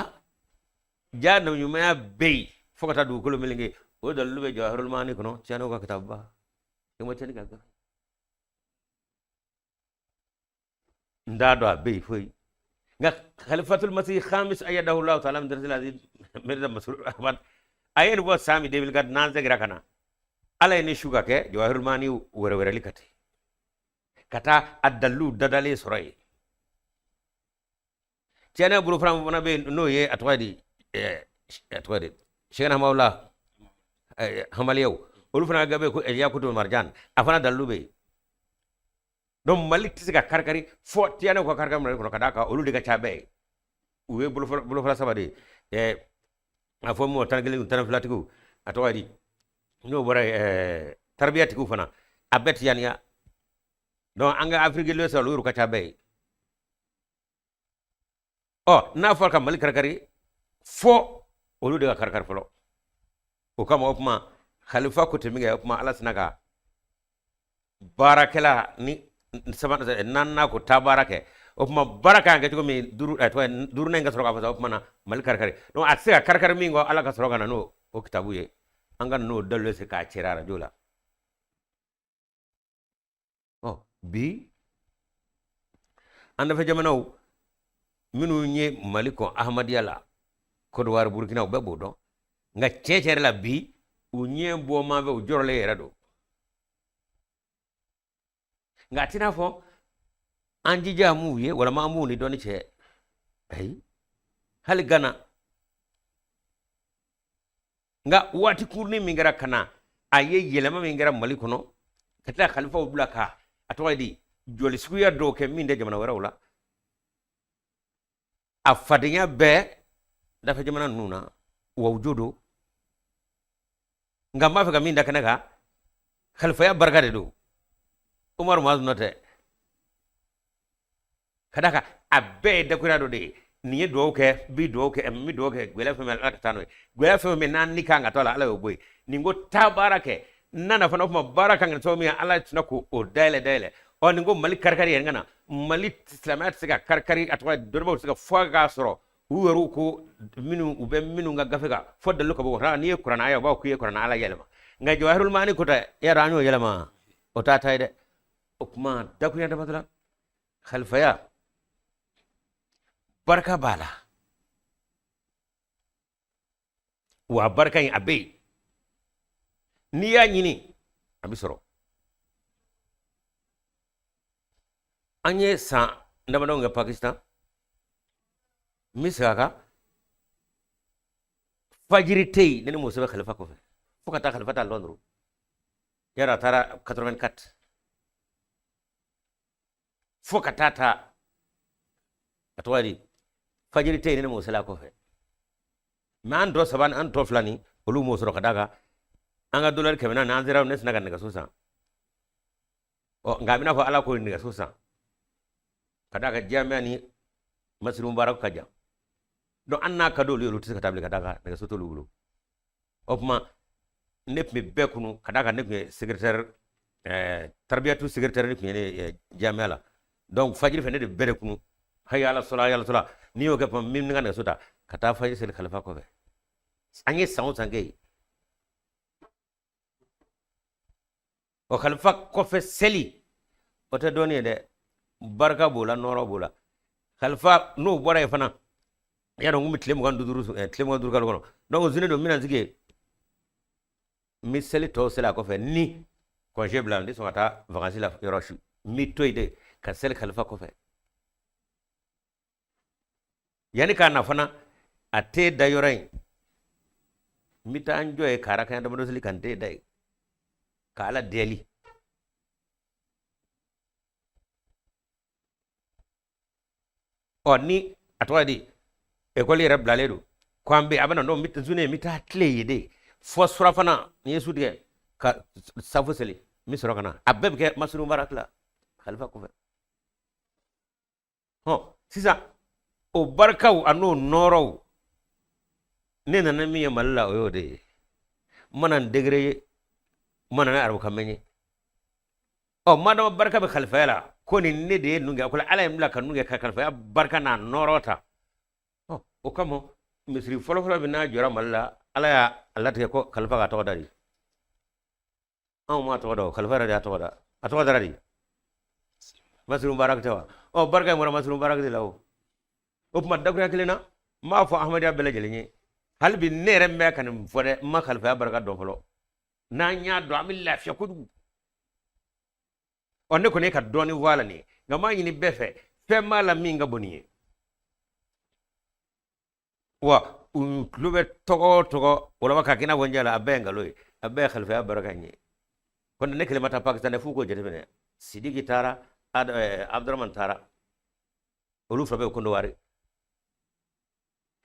ja nabiɲumanya bɛ yen fo ka taa dugukolo meleke. O dalilu bɛ Jawahirul Maani kɔnɔ, Tijaniw ka kitabuba, Sɛki Tijani ka gafe. N t'a dɔn a bɛ yen foyi, nka Khalifatul Masih Khamis ayyadahu Allahu ta'ala min darsil aziz Mirza Masroor Ahmad, a ye nin fɔ san min 2004, n'an seginna ka na, Ala ye ne su ka kɛ Jawahirul Maani wɛrɛwɛrɛli ka ten ka taa a dalilu dadalen sɔrɔ yen. Tijaniya bolofara min fana bɛ yen, n'o ye a tɔgɔ ye di, a tɔgɔ ye di, Sɛkina Hamawula, Hamaliyaw, olu fana ka gafe ko Yakutu Marjan, a fana dalilu bɛ yen. Donc Mali tɛ se ka karikari fo Tijaniw ka karikari Mali kɔnɔ, ka d'a kan olu de ka ca bɛɛ ye. U ye bolofara saba de ye, a fɔ mɔgɔ 11, 12 tigiw, a tɔgɔ ye di, n'o bɔra yen, tarbiyatigiw fana, a bɛɛ Tijaniya. Donc an ka Afrique de l'Ouest, olu yɛrɛ ka ca bɛɛ ye. Ɔ n'a fɔra ka Mali karikari, fo olu de ka karikari fɔlɔ. O kama, o kuma khalifa ko ten min kɛ, o kuma Ala sina ka baarakɛla ni saba naaninan ko taa baara kɛ. O kuma baara kan ka kɛ cogo min, duuru, a tɔgɔ ye duurunan in ka sɔrɔ k'a fɔ sa, o kuma na Mali karikari. Donc a tɛ se ka karikari min kɔ, Ala ka sɔrɔ ka na n'o o kitabu ye, an ka n'o dalilu se k'a cɛra arajo la. Ɔ bi an dafɛ jamanaw minnu ye Mali kɔn Ahmadiyya la, Côte d'Ivoire, Burkina, u bɛɛ b'o dɔn. Nka tiɲɛ tiɲɛ yɛrɛ la bi, u ɲɛ bɔ man fɛ, u jɔrɔlen yɛrɛ don. Nka a tɛna fɔ an jija m'u ye walima an b'u ni dɔnni cɛ, ayi, hali Gana. Nka waati kunkurunin min kɛra ka na, a ye yɛlɛma min kɛra Mali kɔnɔ, ka tila khalifaw bila ka a tɔgɔ ye di, jɔli suguya dɔw kɛ min tɛ jamana wɛrɛw la, a fadenya bɛɛ dafɛ jamana ninnu na, wa u jo don. Nka n b'a fɛ ka min da kɛnɛ kan, khalifaya barika de don, Umaru Muazu nɔ tɛ. Ka d'a kan a bɛɛ ye dakuruya dɔ de ye. Nin ye dugawu kɛ, bi dugawu kɛ, n bɛ dugawu kɛ, gɛlɛya fɛn fɛn, Ala ka taa n'o ye. Gɛlɛya fɛn fɛn n'an ni kan ka to a la, Ala y'o bɔ yen. Nin ko taa baara kɛ, n nana fana, o tuma baara kan ka kɛ cogo min, Ala tɛna k'o dayɛlɛ dayɛlɛ. Ɔ nin ko Mali karikari yɛrɛ ka na, Mali silamɛya tɛ se ka karikari, a tɔgɔ ye dɔnnibaaw tɛ se ka fɔ k'a sɔrɔ u yɛrɛw ko minnu u bɛ minnu ka gafe kan fɔ dalilu ka bɔ. N'i ye kuranɛ aya, u b'a fɔ k'i ye kuranɛ ala yɛlɛma. Nka Jawahirul Maani ko tɛ, yɛrɛ an y'o yɛlɛma, o t'a ta ye dɛ. O kuma dakurunya damadɔ la, khalifaya barika b'a la, wa barika in a bɛ yen, n'i y'a ɲini a bɛ sɔrɔ. An ye san damadɔ kɛ Pakistan, n bɛ segin a kan, fajiri tɛ yen ne ni muso bɛ khalifa kɔfɛ fo ka taa khalifa ta Londres. Yɛrɛ a taara 84 fo ka taa ta, a tɔgɔ di, fajiri tɛ yen ne ni muso la kɔfɛ. Mɛ an tɔ saba, an tɔ fila ni olu m'o sɔrɔ, ka d'a kan an ka dolari 400, an sera ne sina ka nɛgɛso san. Ɔ nka a bɛna fɔ Ala ko nɛgɛso san, ka d'a kan jamiya ni masiri mubarak ka jan. Donc an n'a ka d'olu ye, olu tɛ se ka taa bilen, ka d'a kan nɛgɛso t'olu bolo. O tuma ne tun bɛ bɛɛ kunu, ka d'a kan ne tun ye secrétaire, tarbiyatu secrétaire ne tun ye ne jamiya la. Donc fajiri fɛ ne de bɛɛ de kunu, hayya ala sɔla, hayya ala sɔla. N'i y'o kɛ tuma min, ka nɛgɛso ta ka taa fajiri seli khalifa kɔfɛ. An ye san o san kɛ yen, o khalifa kɔfɛ seli, o tɛ dɔɔnin ye dɛ, barika b'o la, nɔɔrɔ b'o la. Khalifa n'o bɔra yen fana, i y'a dɔn n kun bɛ tile 25, tile 25 kalo kɔnɔ. Donc zine don, n bɛna n sigi yen, n bɛ seli tɔw seli a kɔfɛ, ni congé bila, n tɛ sɔn ka taa vacances la yɔrɔ si, n bɛ to yen de ka seli khalifa kɔfɛ. Yanni k'a na fana, a tɛ da yɔrɔ in, n bɛ taa n jɔ yen ka arakan damadɔ seli, ka n tɛ da yen ka Ala deli. Ɔ ni a tɔgɔ ye di, ekɔli yɛrɛ bilalen don ko an bɛ a bɛ na, n bɛ zune, n bɛ taa tile yen de fɔ surafana, n'i ye su tigɛ ka safo seli, n bɛ sɔrɔ ka na. A bɛɛ bɛ kɛ masiri mubarak la khalifa kɔfɛ. Hɔn sisan o barikaw a n'o nɔɔrɔw, ne nana min ye Mali la, o y'o de ye. N ma na ni degré ye, n ma na ni arabukan mɛn ye. Ɔ madama barika bɛ khalifaya la, ko nin ne de ye ninnu kɛ, ko Ala ye n bila ka ninnu kɛ ka khalifaya barika n'a nɔɔrɔ ta. O kama misiri fɔlɔfɔlɔ min n'a jɔra Mali la, Ala y'a latigɛ ko kalifa k'a tɔgɔ da de. Anw m'a tɔgɔ da o, kalifa yɛrɛ de y'a tɔgɔ da. A tɔgɔ dara di? Masjidul Mubarak tɛ wa? Ɔ, barika in bɔra Masjidul Mubarak de la o. O tuma dakurunya kelen na, n b'a fɔ Ahmadiyya bɛɛ lajɛlen ye, hali bi ne yɛrɛ bɛ ka nin fɔ dɛ, n ma kalifaya barika dɔn fɔlɔ. N'an y'a dɔn, an bɛ lafiya kojugu. Ɔ, ne kɔni ye ka dɔɔnin fɔ a la nin ye, nka n b'a ɲini bɛɛ fɛ, fɛn b'a la min ka bon nin ye. Wa u tulo bɛ tɔgɔ o tɔgɔ walama k'a kɛ i n'a fɔ n jala, a bɛɛ ye nkalon ye, a bɛɛ ye kalifaya barika in ye. Kɔni ne kelen ma taa Pakistan dɛ, f'u k'o jateminɛ. Sidiki taara, Abdurahman taara, olu fila bɛɛ bɛ Kɔnɔwari.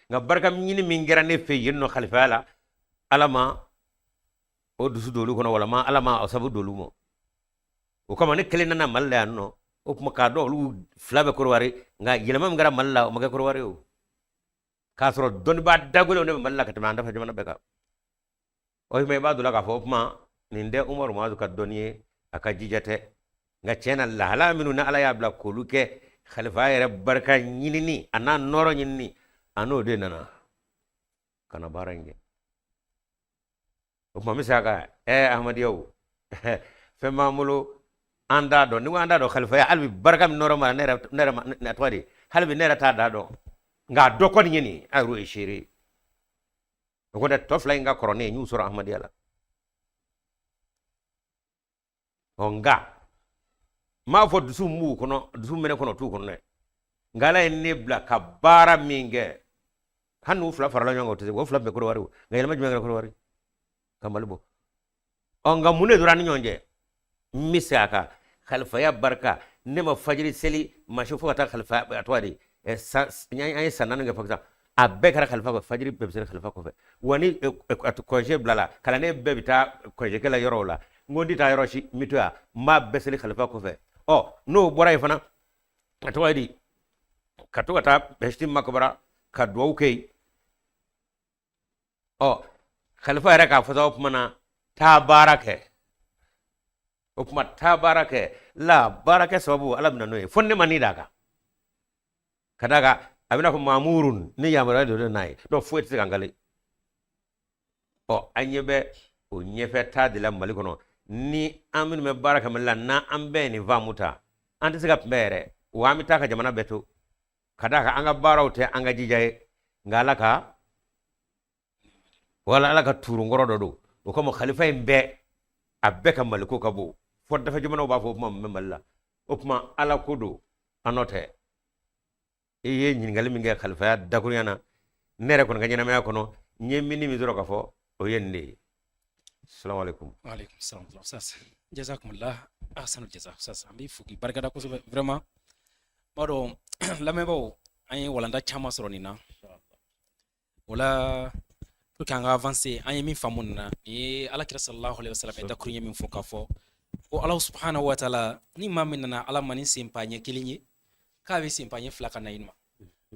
Nka barika ɲini min kɛra ne fɛ yen nɔ kalifaya la, Ala ma o dusu don olu kɔnɔ, walama Ala ma o sabu don olu ma. O kama ne kelen nana Mali la yan nɔ, o tuma k'a dɔn olu fila bɛ Kɔnɔwari, nka yɛlɛma min kɛra Mali la, o ma kɛ Kɔnɔwari o. K'a sɔrɔ dɔnnibaa dagolow de bɛ Mali la ka tɛmɛ an dafa jamana bɛɛ kan. O tuma i b'a dɔn la k'a fɔ o tuma nin tɛ Umaru Muazu ka dɔnni ye, a ka jija tɛ. Nka tiɲɛ na, lahala minnu ni Ala y'a bila k'olu kɛ kalifaya yɛrɛ barika ɲinini a n'a nɔɔrɔ ɲinini, a n'o de nana ka na baara in kɛ. O tuma n bɛ se a kan, Ahmadiyaw, fɛn b'an bolo an t'a dɔn. Ni ko an t'a dɔn kalifaya, hali bi barika min nɔɔrɔ ma, ne yɛrɛ, ne yɛrɛ ma, ne tɔgɔ di, hali bi ne yɛrɛ t'a da dɔn. Nka a dɔ kɔni ye nin ye, a yɛrɛ ye seere ye. O kɔni tɔ fila in ka kɔrɔ ne ye, n y'u sɔrɔ Ahmadiya la. Ɔ, nka n m'a fɔ dusu min b'u kɔnɔ, dusu min bɛ ne kɔnɔ, o t'u kɔnɔ dɛ. Nka Ala ye ne bila ka baara min kɛ, hali n'u fila farala ɲɔgɔn kan, o tɛ se. O fila bɛɛ Kɔnɔwari o. Nka yɛlɛma jumɛn kɛra Kɔnɔwari ka Mali bɔ? Ɔ, nka mun de donna an ni ɲɔgɔn cɛ? N bɛ segin a kan, kalifaya barika, ne ma fajiri seli maa si fo ka taa kalifa, a tɔgɔ di, an ye san 4 kɛ Pakistan, a bɛɛ kɛra kalifa kɔfɛ, fajiri bɛɛ bɛ seli kalifa kɔfɛ. Wa ni congé bilala, kalanden bɛɛ bɛ taa congé kɛla yɔrɔw la, n ko n tɛ taa yɔrɔ si, n bɛ to yan, n b'a bɛɛ seli kalifa kɔfɛ. Ɔ, n'o bɔra yen fana, a tɔgɔ ye di, ka to ka taa Beheshti Makbara ka duwawu kɛ yen. Ɔ, kalifa yɛrɛ k'a fɔ sa, o tuma na taa baara kɛ, o tuma taa baara kɛ la, baara kɛ sababu Ala bɛna n'o ye, fo ne ma ni d'a kan. Ka d'a kan a bɛna fɔ maamurun ni yamaruya de don n'a ye, donc foyi tɛ se ka n kali. Ɔ, an ɲɛ bɛ o ɲɛfɛ taa de la Mali kɔnɔ. Ni an minnu bɛ baara kɛ Mali la, n'an bɛɛ ye nin faamu ta, an tɛ se ka kunbɛn yɛrɛ, wa an bɛ taa ka jamana bɛɛ to. Ka d'a kan an ka baaraw tɛ an ka jija ye, nka Ala ka wala Ala ka turunkɔrɔ dɔ don. O kama khalifa in bɛɛ, a bɛɛ ka Maliko ka bon, fo dafa jamanaw b'a fɔ o kuma min bɛ Mali la. O tuma Ala ko don, an nɔ tɛ. I ye ɲininkali min kɛ khalifaya dakurunya na, ne yɛrɛ kɔni ka ɲɛnamaya kɔnɔ, n ye min min sɔrɔ ka fɔ, o ye nin de ye. Salamu alaikum. Wa alaikum salam. Ustaz, jazakumullah ahsanul jaza. Ustaz, an b'i fo k'i barikada kosɛbɛ vraiment. B'a dɔn lamɛnbaaw, an ye walanda caman sɔrɔ nin na. O la, pour que an ka avancer, an ye min faamu nin na, nin ye Ala kira sallallahu alaihi wasallam ye dakuruɲɛ min fɔ k'a fɔ ko Ala subhanahu wa ta'ala, ni maa min nana Ala ma ni senpa ɲɛ kelen ye, k'a bɛ senpa ɲɛ fila ka na i ma.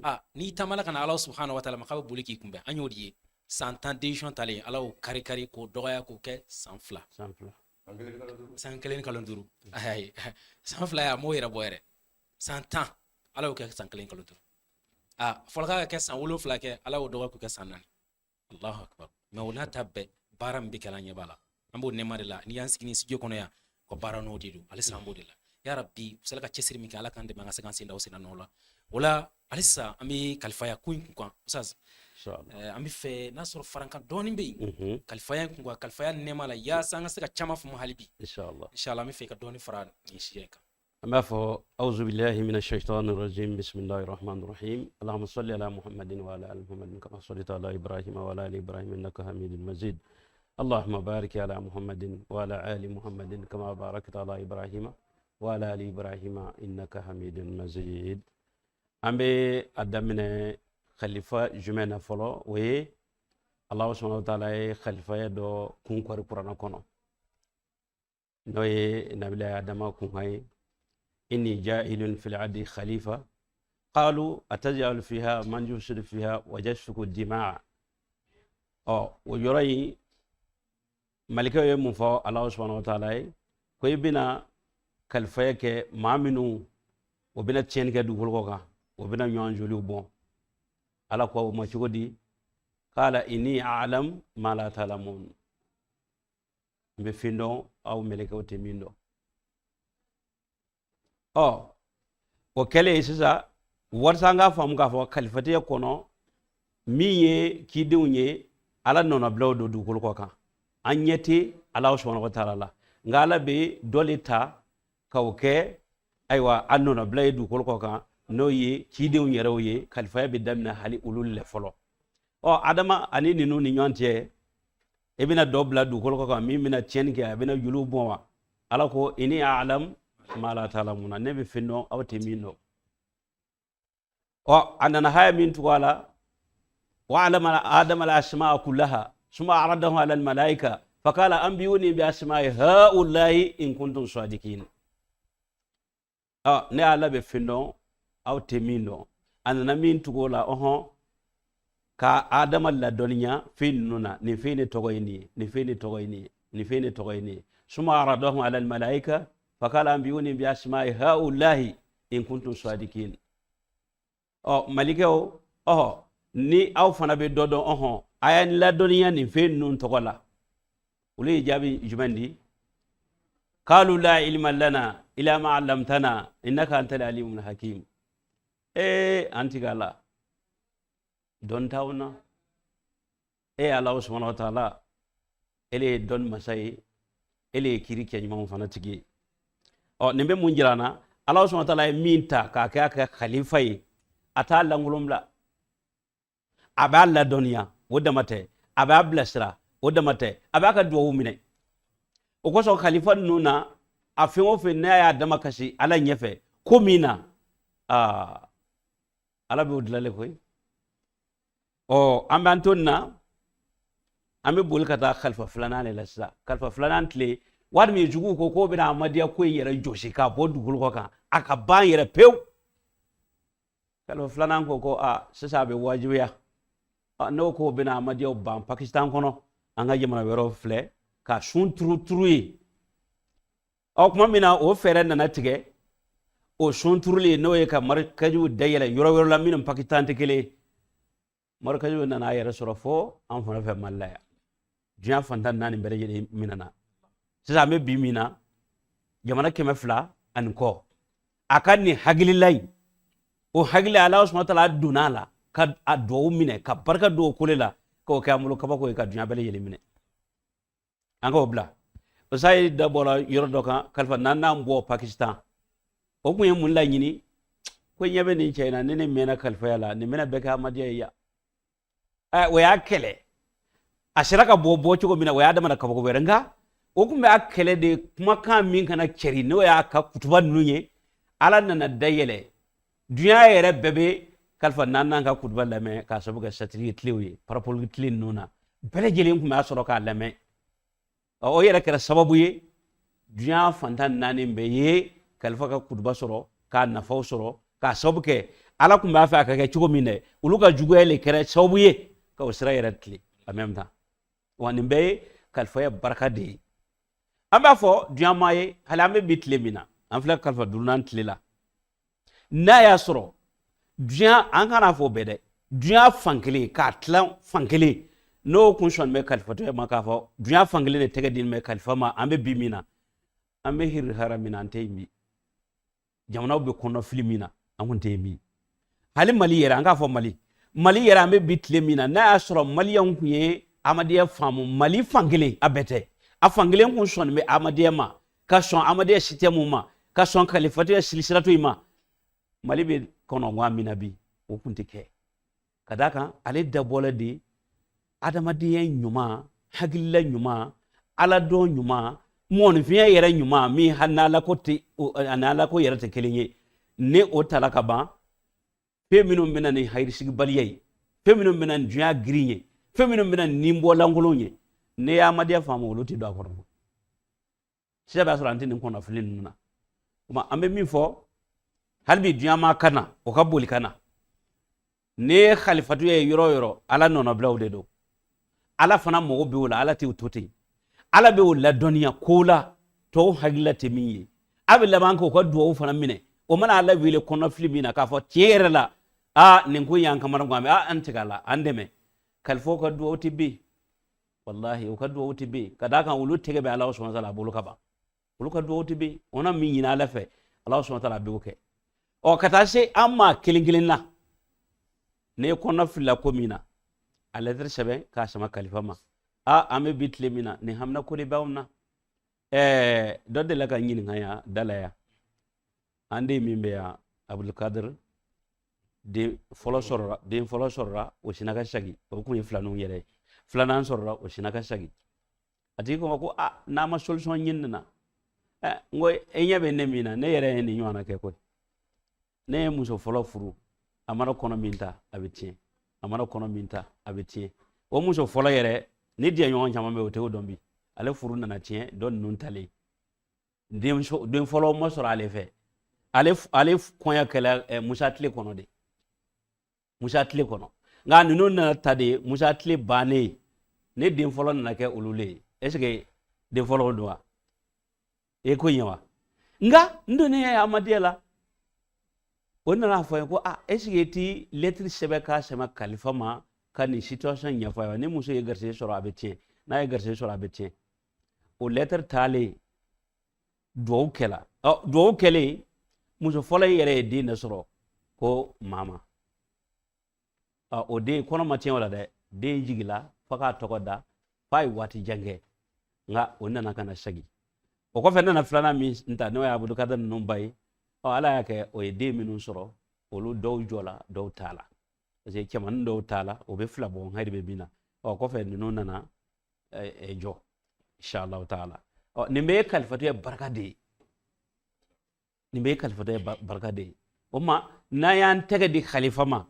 Ah, n'i taamala ka na Ala subhanahu wa ta'ala ma, k'a bɛ boli k'i kunbɛn. An y'o de ye san 10 décision talen, Ala y'o kari kari k'o dɔgɔya k'o kɛ san 2. San 2. San 1 ni kalo 5. Ayi, san 2 ye, a m'o yɛrɛ bɔ yɛrɛ. San 10, Ala y'o kɛ san 1 kalo 5. A fɔra k'a ka kɛ san 7 kɛ, Ala y'o dɔgɔya k'o kɛ san 4. Allahu akbar. Mais o n'a ta bɛɛ, baara min bɛ kɛ an ɲɛ b'a la, an b'o nɛɛma de la. N'i y'an sigi ni studio kɔnɔ yan, ka baara n'o de don, halisa an b'o de la. Ya Rabbi, u sera ka cɛsiri min kɛ, Ala k'an dɛmɛ an ka se k'an sen da o senna nɔ la. O la halisa an bɛ kalifaya ko in kun kan, Ustaz. An bɛ fɛ n'a sɔrɔ farankan dɔɔnin bɛ yen kalifaya in kun kan, kalifaya nɛɛma la, yaasa an ka se ka caman faamu hali bi. Inshallah. Inshallah, an bɛ fɛ ka dɔɔnin fara nin sujet in kan. An b'a fɔ auzu billahi minash shaitani rajim, bismillahir rahmanir rahim, allahumma salli ala muhammadin wa ala ali muhammadin kama sallaita ala ibrahim wa ala ali ibrahim innaka hamidul majid, allahumma barik ala muhammadin wa ala ali muhammadin kama barakta ala ibrahim wa ala ali ibrahim innaka hamidul majid. An bɛ a daminɛ khalifa jumɛn na fɔlɔ? O ye Allahu subhanahu wa ta'ala ye khalifaya dɔ kun kɔri kuranɛ kɔnɔ, n'o ye nabila Adama kunkan ye. Inni ja'ilun fil ardi khalifa qalu ataj'alu fiha man yufsidu fiha wa yasfiku dima'a. Ɔ, o yɔrɔ in malikɛw ye mun fɔ Allahu subhanahu wa ta'ala ye? Ko i bɛna kalifaya kɛ maa minnu o bɛna tiɲɛni kɛ dugukolo kɔ kan, o bɛna ɲɔgɔn joliw bɔn. Ala ko o ma cogo di? Kala inni alam ma la talamun, n bɛ fɛn dɔn aw mɛlɛkɛw tɛ min dɔn. Ɔ, o kɛlen sisan, walasa an k'a faamu k'a fɔ kalifatiya kɔnɔ, min ye cidenw ye, Ala nɔnabilaw don dugukolo kɔ kan. An ɲɛ tɛ Ala subahana wa taala la, nka Ala bɛ dɔ le ta k'o kɛ ayiwa a nɔnabila ye dugukolo kɔ kan, n'o ye cidenw yɛrɛw ye. Kalifaya bɛ daminɛ hali olu le fɔlɔ. Ɔ, Adama ani ninnu ni ɲɔgɔn cɛ, i bɛna dɔ bila dugukolo kɔ kan min bɛna tiɲɛni kɛ, a bɛna joliw bɔn wa? Ala ko inni alam ma la talamuna, ne bɛ fɛn dɔn aw tɛ min dɔn. Ɔ, a nana haya min tugu a la, wa alama adama al asmaa kullaha summa aradahum ala al malaika fakala anbiuni bi asma'i haulahi in kuntum sadiqin. Ɔ, ne Ala bɛ fɛn dɔn aw tɛ min dɔn. A nana min tugu o la, ɔhɔn, ka Adama ladɔnniya fɛn ninnu na, nin fɛn de tɔgɔ ye nin ye, nin fɛn de tɔgɔ ye nin ye, nin fɛn de tɔgɔ ye nin ye. Summa aradahum ala al malaika fakala anbiuni bi asma'i haulahi in kuntum sadiqin. Ɔ, malikɛw, ɔhɔ, ni aw fana bɛ dɔ dɔn, ɔhɔn, a ye n ladɔnniya nin fɛn ninnu tɔgɔ la. Olu ye jaabi jumɛn di? Kalu la ilma lana ila ma allamtana innaka antal alimul hakim. Ee, an tigi Ala, dɔn t'anw na. E Ala subahana wa taala, ele ye dɔnni masa ye, ele ye kiri kɛ ɲumanw fana tigi ye. Ɔ, nin bɛ mun jira an na? Ala subahana wa taala ye min ta k'a kɛ a ka khalifa ye, a t'a lankolon bila. A b'a ladɔnniya, o dama tɛ, a b'a bilasira, o dama tɛ, a b'a ka duwawu minɛ. O kosɔn khalifa ninnu na, a fɛn o fɛn n'a y'a dama kasi Ala ɲɛfɛ ko min na, aa, Ala b'o dilalen koyi. Ɔ, an b'an to nin na, an bɛ boli ka taa kalifa filanan de la sisan. Kalifa filanan tile, waati min juguw ko k'o bɛna amadiya ko in yɛrɛ jɔsi k'a bɔ dugukolo kɔ kan, a ka ban yɛrɛ pewu, kalifa filanan ko ko aa, sisan a bɛ wajibiya n'o k'o bɛna amadiyaw ban Pakistan kɔnɔ, an ka jamana wɛrɛw filɛ ka sun turu turu ye. Ɔ, tuma min na o fɛɛrɛ nana tigɛ, o sun turuli n'o ye ka marikajiw dayɛlɛ yɔrɔ wɛrɛ la minnu Pakistan tɛ kelen ye, marikajiw nana a yɛrɛ sɔrɔ fo an fana fɛ Mali la yan. Diɲɛ fan 14 bɛɛ lajɛlen minɛna. Sisan an bɛ bi min na, jamana 200 ani kɔ. A ka nin hakilila in, o hakili, Ala subahana taala donna a la ka a duwawu minɛ, ka barika don o kole la, k'o kɛ an bolo kabako ye ka diɲɛ bɛɛ lajɛlen minɛ. An k'o bila. Sa ye da bɔra yɔrɔ dɔ kan, kalifa naaninan bɔ Pakistan, o kun ye mun laɲini? Ko ɲɛ bɛ nin cɛ in na, ni ne mɛnna kalifaya la, nin bɛna bɛɛ kɛ amadiya ye yan. O y'a kɛlɛ, a sera ka bɔ bɔ cogo min na, o y'a damana kabako wɛrɛ. Nka o kun bɛ a kɛlɛ de kumakan min kana cɛri, n'o y'a ka kutuba ninnu ye. Ala nana dayɛlɛ, dunya yɛrɛ bɛɛ bɛ kalifa naaninan ka kutuba lamɛn k'a sababu kɛ satellite tilew ye, parabole tile ninnu na, bɛɛ lajɛlen kun b'a sɔrɔ k'a lamɛn. O yɛrɛ kɛra sababu ye dunya fan 14 bɛɛ ye kalifa ka kutuba sɔrɔ k'a nafaw sɔrɔ, k'a sababu kɛ Ala kun b'a fɛ a ka kɛ cogo min dɛ, olu ka juguya le kɛra sababu ye ka o sira yɛrɛ tilen en même temps. Wa nin bɛɛ ye kalifaya barika de ye. An b'a fɔ dunya maa ye, hali an bɛ bi tile min na, an filɛ kalifa duurunan tile la, n'a y'a sɔrɔ dunya, an kana fɔ bɛɛ dɛ, dunya fan kelen k'a tilan fan kelen, n'o kun sɔnni bɛ kalifatɔya ma, k'a fɔ dunya fan kelen de tɛgɛ dilen bɛ kalifa ma, an bɛ bi min na, an bɛ hirihara min na, an tɛ yen bi. Jamanaw bɛ kɔnɔfili min na, an kun tɛ yen bi. Hali Mali yɛrɛ, an k'a fɔ Mali, Mali yɛrɛ, an bɛ bi tile min na, n'a y'a sɔrɔ maliyɛnw kun ye amadiya faamu, Mali fan kelen, a bɛɛ tɛ, a fan kelen kun sɔnni bɛ amadiya ma, ka sɔn amadiya sitɛmu ma, ka sɔn kalifatiya silisiratu in ma, Mali bɛ kɔnɔgan min na bi, o kun tɛ kɛ. Ka d'a kan ale dabɔla de adamadenya ɲuman, hakilila ɲuman, aladɔn ɲuman, mɔgɔninfinya yɛrɛ ɲuman, min hali n'alako tɛ, ani alako yɛrɛ tɛ kelen ye, ni o tala ka ban, fɛn minnu bɛ na ni hakilisigibaliya ye, fɛn minnu bɛ na ni dunya girin ye, fɛn minnu bɛ na ni ninbɔlankolon ye, n'i ye amadenya faamu, olu tɛ don a kɔnɔ. Sisan b'a sɔrɔ an tɛ nin kɔnɔfili ninnu na. O tuma an bɛ min fɔ hali bi, dunya maa ka na, o ka boli ka na. N'i ye kalifatu ye yɔrɔ o yɔrɔ, Ala nɔnɔbilaw de don. Ala fana mago bɛ o la, Ala t'o to ten. Ala bɛ o ladɔnniya ko la tɔw hakilila tɛ min ye. A bɛ laban k'o ka duwawu fana minɛ. O mana Ala wele kɔnɔfili min na, k'a fɔ tiɲɛ yɛrɛ la, Aa, nin ko in y'an kamana gan, a an tigɛ a la, an dɛmɛ. Kalifaw ka duwawu tɛ bin, walahi, u ka duwawu tɛ bin, ka d'a kan olu tɛgɛ bɛ Ala subahana taala bolo ka ban. Olu ka duwawu tɛ bin. O na min ɲini Ala fɛ, Ala subahana taala b'o kɛ. Ɔ, ka taa se an maa kelen kelen na, n'e kɔnɔ filila ko min na, a lɛtɛrɛ sɛbɛn k'a sama kalifa ma. A an bɛ bi tile min na, nin hamina ko de b'anw na. Dɔ delila ka n ɲininka yan da la yan, an den min bɛ yan, Abdulkadir, den fɔlɔ sɔrɔla, den fɔlɔ sɔrɔla, o sinna ka sagi, o kun ye filaninw yɛrɛ ye. Filanan sɔrɔla, o sinna ka sagi. A tigi ko n ma ko a n'a ma solution ɲini nin na. N ko e ɲɛ bɛ ne min na, ne yɛrɛ ye nin ɲɔgɔnna kɛ koyi. Ne ye muso fɔlɔ furu, a mana kɔnɔ min ta, a bɛ tiɲɛ, a mana kɔnɔ min ta, a bɛ tiɲɛ. O muso fɔlɔ yɛrɛ ni diɲɛ ɲɔgɔn caman bɛ, o t'o dɔn bi. Ale furu nana tiɲɛ, dɔ ninnu talen, den fɔlɔ ma sɔrɔ ale fɛ. Ale kɔɲɔ kɛla Musa tile kɔnɔ de, Musa tile kɔnɔ. Nka ninnu nana ta de Musa tile bannen, ne den fɔlɔ nana kɛ olu le ye. Est ce que den fɔlɔ don wa? E ko ɲɛ wa? Nka n donnen ye Amadiya la, o nana fɔ n ye ko a est ce que i ti lɛtiri sɛbɛn k'a sama kalifa ma ka nin situation ɲɛfɔ a ye wa? Ni muso ye garisɛgɛ sɔrɔ, a bɛ tiɲɛ, n'a ye garisɛgɛ sɔrɔ, a bɛ tiɲɛ. O lɛtiri taalen, duwawu kɛla. Ɔ, duwawu kɛlen, muso fɔlɔ in yɛrɛ ye den de sɔrɔ ko mama. Ɔ, o den kɔnɔ ma tiɲɛ o la dɛ, den jigila fo k'a tɔgɔ da, f'a ye waati jan kɛ, nka o nana ka na segin. O kɔfɛ, ne nana filanan min ta, n'o ye Abudukadar ninnu ba ye. Ɔ, Ala y'a kɛ, o ye den minnu sɔrɔ, olu dɔw jɔla, dɔw t'a la, parce que cɛmannin dɔw t'a la, o bɛ fila bɔ, n hakili bɛ min na. Ɔ, kɔfɛ ninnu nana jɔ, inshallah taala. Ɔ, nin bɛɛ ye kalifatu ye barika de ye, nin bɛɛ ye kalifatu ye barika de ye. O ma, n'an y'an tɛgɛ di khalifa ma,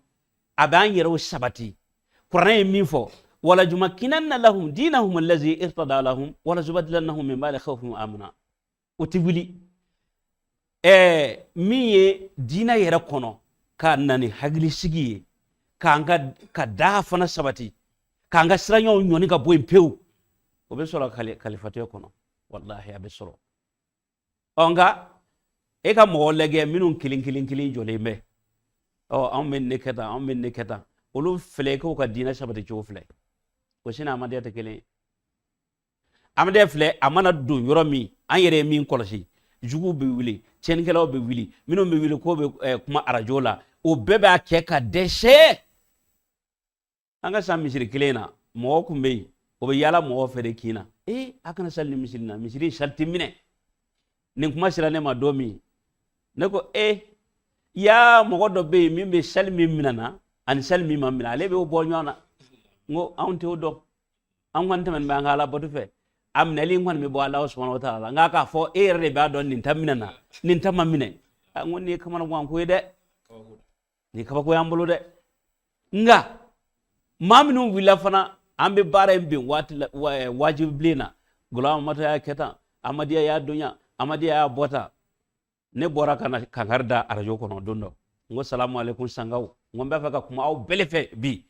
a b'an yɛrɛw sabati. Kuranɛ ye min fɔ: wala jumakkinanna lahum dinahum allazi irtada lahum wala zubadilannahum min ba'di khawfihim amna. O tɛ wuli. Min ye diinɛ yɛrɛ kɔnɔ ka na ni hakilisigi ye, k'an ka da fana sabati, k'an ka siranɲɔgɔnw ɲɔni ka bɔ yen pewu, o bɛ sɔrɔ kalifatuya kɔnɔ, walahi, a bɛ sɔrɔ. Ɔ, nka e ka mɔgɔ lajɛ minnu kelen kelen kelen jɔlen bɛ, ɔ, anw bɛ ne kɛ tan, anw bɛ ne kɛ tan, olu filɛ k'u ka diinɛ sabati cogo filɛ, o sini Amadiya tɛ kelen ye. Amadiya filɛ, a mana don yɔrɔ min, an yɛrɛ ye min kɔlɔsi, juguw bɛ wuli, tiɲɛnikɛlaw bɛ wuli, minnu bɛ wuli k'o bɛ kuma arajo la, o bɛɛ b'a kɛ ka dɛsɛ. An ka san misiri kelen na, mɔgɔ kun bɛ yen, o bɛ yaala mɔgɔw fɛ de kin na: ee, a kana sali ni misiri na, misiri sali tɛ minɛ. Nin kuma sera ne ma don min, ne ko ee, yaa, mɔgɔ dɔ bɛ yen min bɛ sali min minɛ na ani sali min ma minɛ, ale b'o bɔ ɲɔgɔn na. N ko anw t'o dɔn, an kɔni tɛmɛnen bɛ an ka ala bato fɛ, a minɛli in kɔni bɛ bɔ Ala subahana wa taala la, nka k'a fɔ e yɛrɛ de b'a dɔn nin ta minɛ na, nin ta ma minɛ, n ko nin ye kamanagan ko ye dɛ, nin ye kabako y'an bolo dɛ. Nka maa minnu wulila fana, an bɛ baara in bin waati la, wajibi bilen na, Gulamu Amadu y'a kɛ tan, Amadiya y'a don yan, Amadiya y'a bɔ tan. Ne bɔra ka na kankari da arajo kɔnɔ don dɔ, n ko salamu aleykum sangaw, n ko n b'a fɛ ka kuma aw bɛɛ de fɛ bi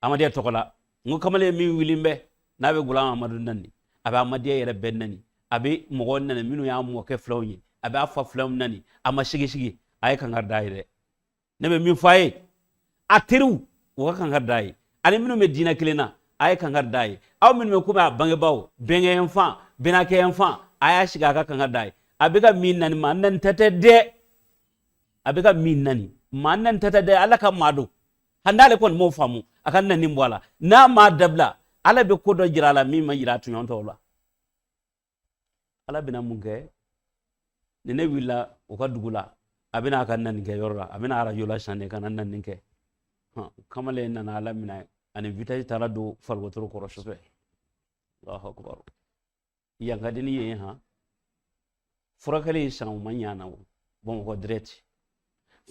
Amadiya tɔgɔ la. N ko kamalen min wulilen bɛ n'a bɛ Gulamu Amadu nani, a bɛ Amadiya yɛrɛ bɛɛ nani, a bɛ mɔgɔw nani minnu y'a mɔkɛ filanw ye, a b'a fa filanw nani, a ma sigi sigi, a ye kankari da ye dɛ. Ne bɛ min fɔ a ye, a teriw, u ka kankari da ye, ani minnu bɛ diinɛ kelen na, a ye kankari da ye. Aw minnu bɛ komi a bangebaaw, bɛnkɛ yan fan, bɛnakɛ yan fan, a y'a sigi a ka kankari da ye. A bɛ ka min nani, maa nani ta tɛ dɛ, a bɛ ka min nani, maa nani ta tɛ dɛ, Ala ka maa don. Hali n'ale kɔni m'o faamu, a ka nani bɔ a la. N'a m'a dabila, Ala bɛ ko dɔ jira a la min ma jira a tɔɲɔgɔn tɔw la. Ala bɛna mun kɛ ni ne wulila u ka dugu la, a bɛna a ka nani kɛ yɔrɔ la, a bɛna arajo la sisan de ka na nani kɛ. Kamalen nana Ala minɛ, ani vitesse taara don farikolo kɔrɔ sufɛ. Allahu akbar, yan ka di ni yen han. Furakɛli ye san, o ma ɲa na o Bamakɔ direct.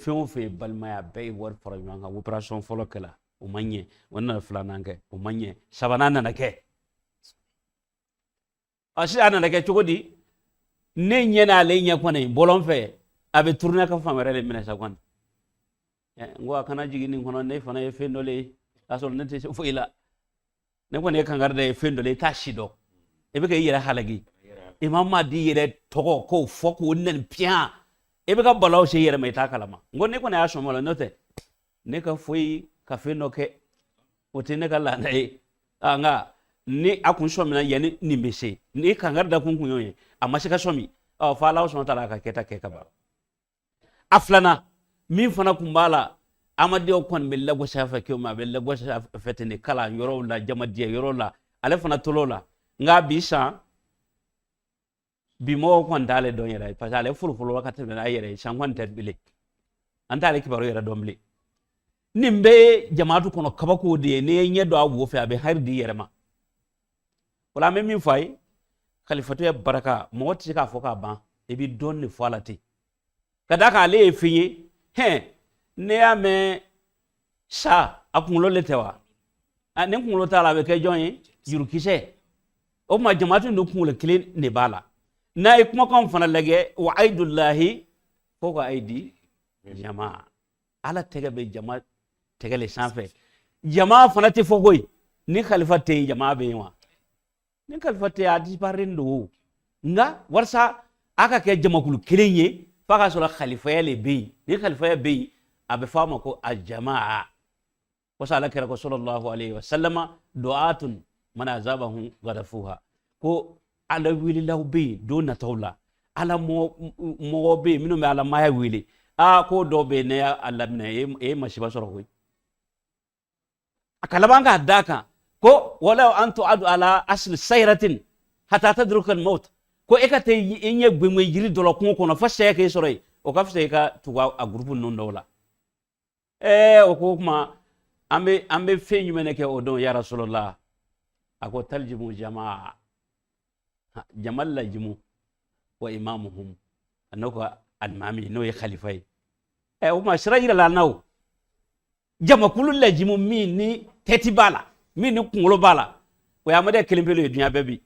Fɛn o fɛn ye balimaya, bɛɛ ye wari fara ɲɔgɔn kan. Opération fɔlɔ kɛla, o ma ɲɛ, o nana filanan kɛ, o ma ɲɛ, sabanan nana kɛ. A sisan a nana kɛ cogo di? Ne ɲɛ n'ale ɲɛ kɔni bɔlɔn fɛ, a bɛ tourner ka fan wɛrɛ de minɛ sa kɔni. N ko a kana jigin nin kɔnɔ, ne fana ye fɛn dɔ le ye, k'a sɔrɔ ne tɛ se foyi la. Ne kɔni ye kankari da ye, fɛn dɔ le, i t'a si dɔn, i bɛ ka i yɛrɛ halaki. Imam Mahdi yɛrɛ tɔgɔ k'o fɔ k'o nɛni piyan, i bɛ ka balaw se i yɛrɛ ma, i t'a kalama. N ko ne kɔni y'a sɔn o la, n'o tɛ Ne ka foyi ka fɛn dɔ kɛ, o tɛ ne ka laada ye. Nka ni a kun sɔmina yanni nin bɛ se, ni kankari da kun kun y'o ye, a ma se ka sɔmi, ɔ fo Ala sɔnna ta la a ka kɛta kɛ ka ban. A filanan min fana kun b'a la, amadiyaw kɔni bɛ lagosi a fɛ cogo min, a bɛ lagosi a fɛ ten de kalan yɔrɔw la, jamadiya yɔrɔw la, ale fana tol'o la. Nka bi san bi mɔgɔw kɔni t'ale dɔn yɛrɛ, parce que ale folofolo ka tɛmɛ n'a yɛrɛ ye, san kɔni tɛ bilen, an t'ale kibaru yɛrɛ dɔn bilen. Nin bɛɛ ye jamaatu kɔnɔ kabako de ye. N'i ye ɲɛ dɔn a wo fɛ, a bɛ hɛrɛ di i yɛrɛ ma. O la an bɛ min fɔ a ye, kalifatuya baraka, mɔgɔ tɛ se k'a fɔ k'a ban, i bɛ dɔɔnin de fɔ a la ten, ka d'a kan ale ye fɛn ye. Hɛn, ne y'a mɛn sa, a kunkolo le tɛ wa? Ni kunkolo t'a la, a bɛ kɛ jɔn ye? Jurukisɛ. O tuma jamaatu ninnu kunkolo kelen de b'a la. N'a ye kumakanw fana lajɛ, wa ayidullahi fawqa ayidi jama, Ala tɛgɛ bɛ jama tɛgɛ le sanfɛ. Jama fana tɛ fɔ koyi, ni kalifa tɛ yen, jama bɛ yen wa? Ni kalifa tɛ yen, a disparailen don. Nka walasa a ka kɛ jamakulu kelen ye, f'a ka sɔrɔ kalifaya le bɛ yen. Ni kalifaya bɛ yen, a bɛ fɔ a ma ko a jamaa. Wasa Ala kira ko sallallahu alaihi wa sallama, du'atun man azabahum gadafuha, ko Ala welelaw bɛ yen don nataw la, Ala mɔgɔ bɛ yen minnu bɛ Ala maya wele. Aa, ko dɔw bɛ yen, ne y'a laminɛ, e ye masiba sɔrɔ koyi. A ka laban k'a d'a kan ko walaw an tu'adu ala asli sayratin hatta tadruka al-maut, ko e ka taa i ɲɛ gbɛngbɛn jiri dɔ la kungo kɔnɔ fo saya k'e sɔrɔ yen, o ka fisa i ka tugu a gurupu ninnu dɔw la. O ko kuma, an bɛ fɛn jumɛn de kɛ o don, ya Rasulallah? A ko taljimu jamaa, jama lajimu, wa imamuhum, a n'o ka alimami, n'o ye khalifa ye. O tuma sira yirala an na, o jamakulu lajimu min ni tɛti b'a la, min ni kunkolo b'a la, o ye amadiya kelen pe ye diɲɛ bɛɛ bi.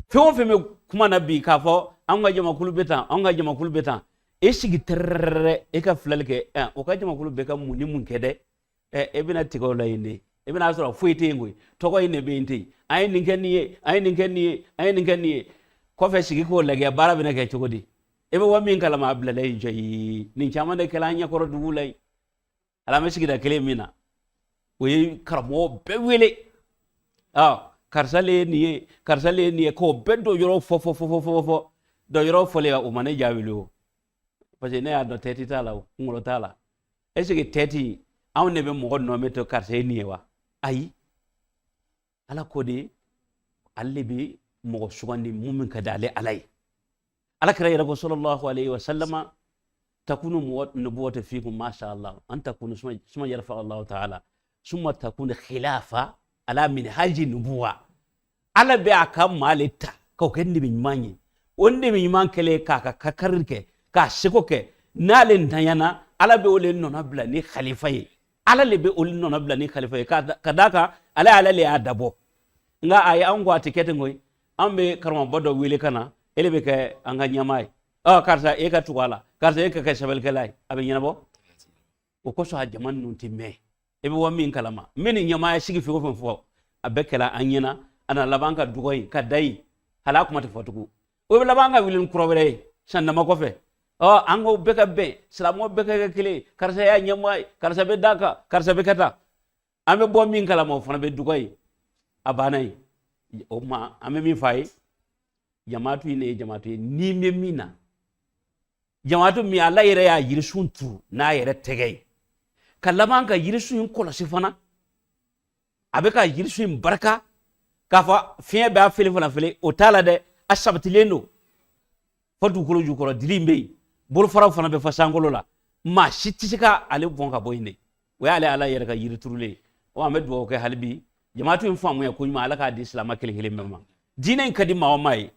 Fɛn o fɛn bɛ kuma na bi k'a fɔ an ka jamakulu bɛ tan, an ka jamakulu bɛ tan, e sigi tɛrɛrɛrɛ, e ka filɛli kɛ, o ka jamakulu bɛ ka mun ni mun kɛ dɛ? E bɛna tigɛ o la yen de, e bɛna sɔrɔ foyi tɛ yen koyi, tɔgɔ in de bɛ yen ten. An ye nin kɛ nin ye, an ye nin kɛ nin ye, an ye nin kɛ nin ye. Kɔfɛ sigi k'o lajɛ, baara bɛna kɛ cogo di? E bɛ bɔ min kalama, a bilala yen jɔyi. Nin caman de kɛla an ɲɛkɔrɔ dugu la yen. Ala bɛ sigida kelen min na, o ye karamɔgɔ bɛɛ wele, karisa le ye nin ye, karisa le ye nin ye, k'o bɛɛ dɔ yɔrɔ fɔ fɔ fɔ fɔ fɔ fɔ dɔ yɔrɔ fɔlen, o ma ne jaabi o, parce que ne y'a dɔn tɛti t'a la, o kunkolo t'a la. Est ce que tɛti anw de bɛ mɔgɔ nɔmɛ to karisa ye nin ye wa? Ayi, Ala ko de, ale de bɛ mɔgɔ sugandi mun ka di ale Ala ye. Ala kira yɛrɛ ko sallallahu alaihi wa sallama, takunu nubuwatu fikum masha Allah an takunu suma yarfa Allah ta'ala summa takunu khilafa ala minhaji nubuwa. Ala bɛ a ka maa le ta k'o kɛ nabi ɲuman ye, o nabi ɲuman kɛlen k'a ka kakari kɛ, k'a seko kɛ, n'ale ntanyana, Ala bɛ o le nɔnɔ bila ni khalifa ye. Ala le bɛ o nɔnɔ bila ni khalifa ye, ka d'a kan ale le y'a dabɔ. Nka ayi, anw ko a tɛ kɛ ten koyi. An bɛ karamɔgɔba dɔ wele ka na, e de bɛ kɛ an ka ɲɛmaa ye. Karisa, e ka tugu a la, karisa, e ka kɛ sɛbɛnnikɛla ye, a bɛ ɲɛnabɔ. O kosɔn a jama ninnu tɛ mɛn. E bɛ bɔ min kalama, n bɛ nin ɲɛmaaya sigi fɛn o fɛn fɔ, a bɛɛ kɛla an ɲɛna, a na laban ka dɔgɔ yen ka da yen, hali a kuma tɛ fɔ tugun. O bɛ laban ka wuli ni kura wɛrɛ ye san dama kɔfɛ. An ko bɛɛ ka bɛn, silamɛw bɛɛ ka kɛ kelen ye, karisa y'a ɲɛmaa ye, karisa bɛ d'a kan, karisa bɛ kɛ tan. An bɛ bɔ min kalama, o fana bɛ dɔgɔ yen, a banna yen. O tuma an bɛ min fɔ a ye, jamaatu in de ye jamaatu ye ni bɛ min na, jamaatu min Ala yɛrɛ y'a yirisun turu n'a yɛrɛ tɛgɛ ye, ka laban ka yirisun in kɔlɔsi fana, a bɛ ka yirisun in barika k'a fɔ fiɲɛ b'a fele fana fele, o t'a la dɛ, a sabatilen don fo dugukolo jukɔrɔ, dili in bɛ yen, bolofaraw fana bɛ fɔ sankolo la, maa si tɛ se ka ale bɔn ka bɔ yen de. O y'ale Ala yɛrɛ ka yiri turulen ye. O an bɛ dugawu kɛ hali bi, jamaatu in faamuya ko ɲuman, Ala k'a di silamɛ kelen kelen bɛɛ ma. Diinɛ in ka di maa o maa ye,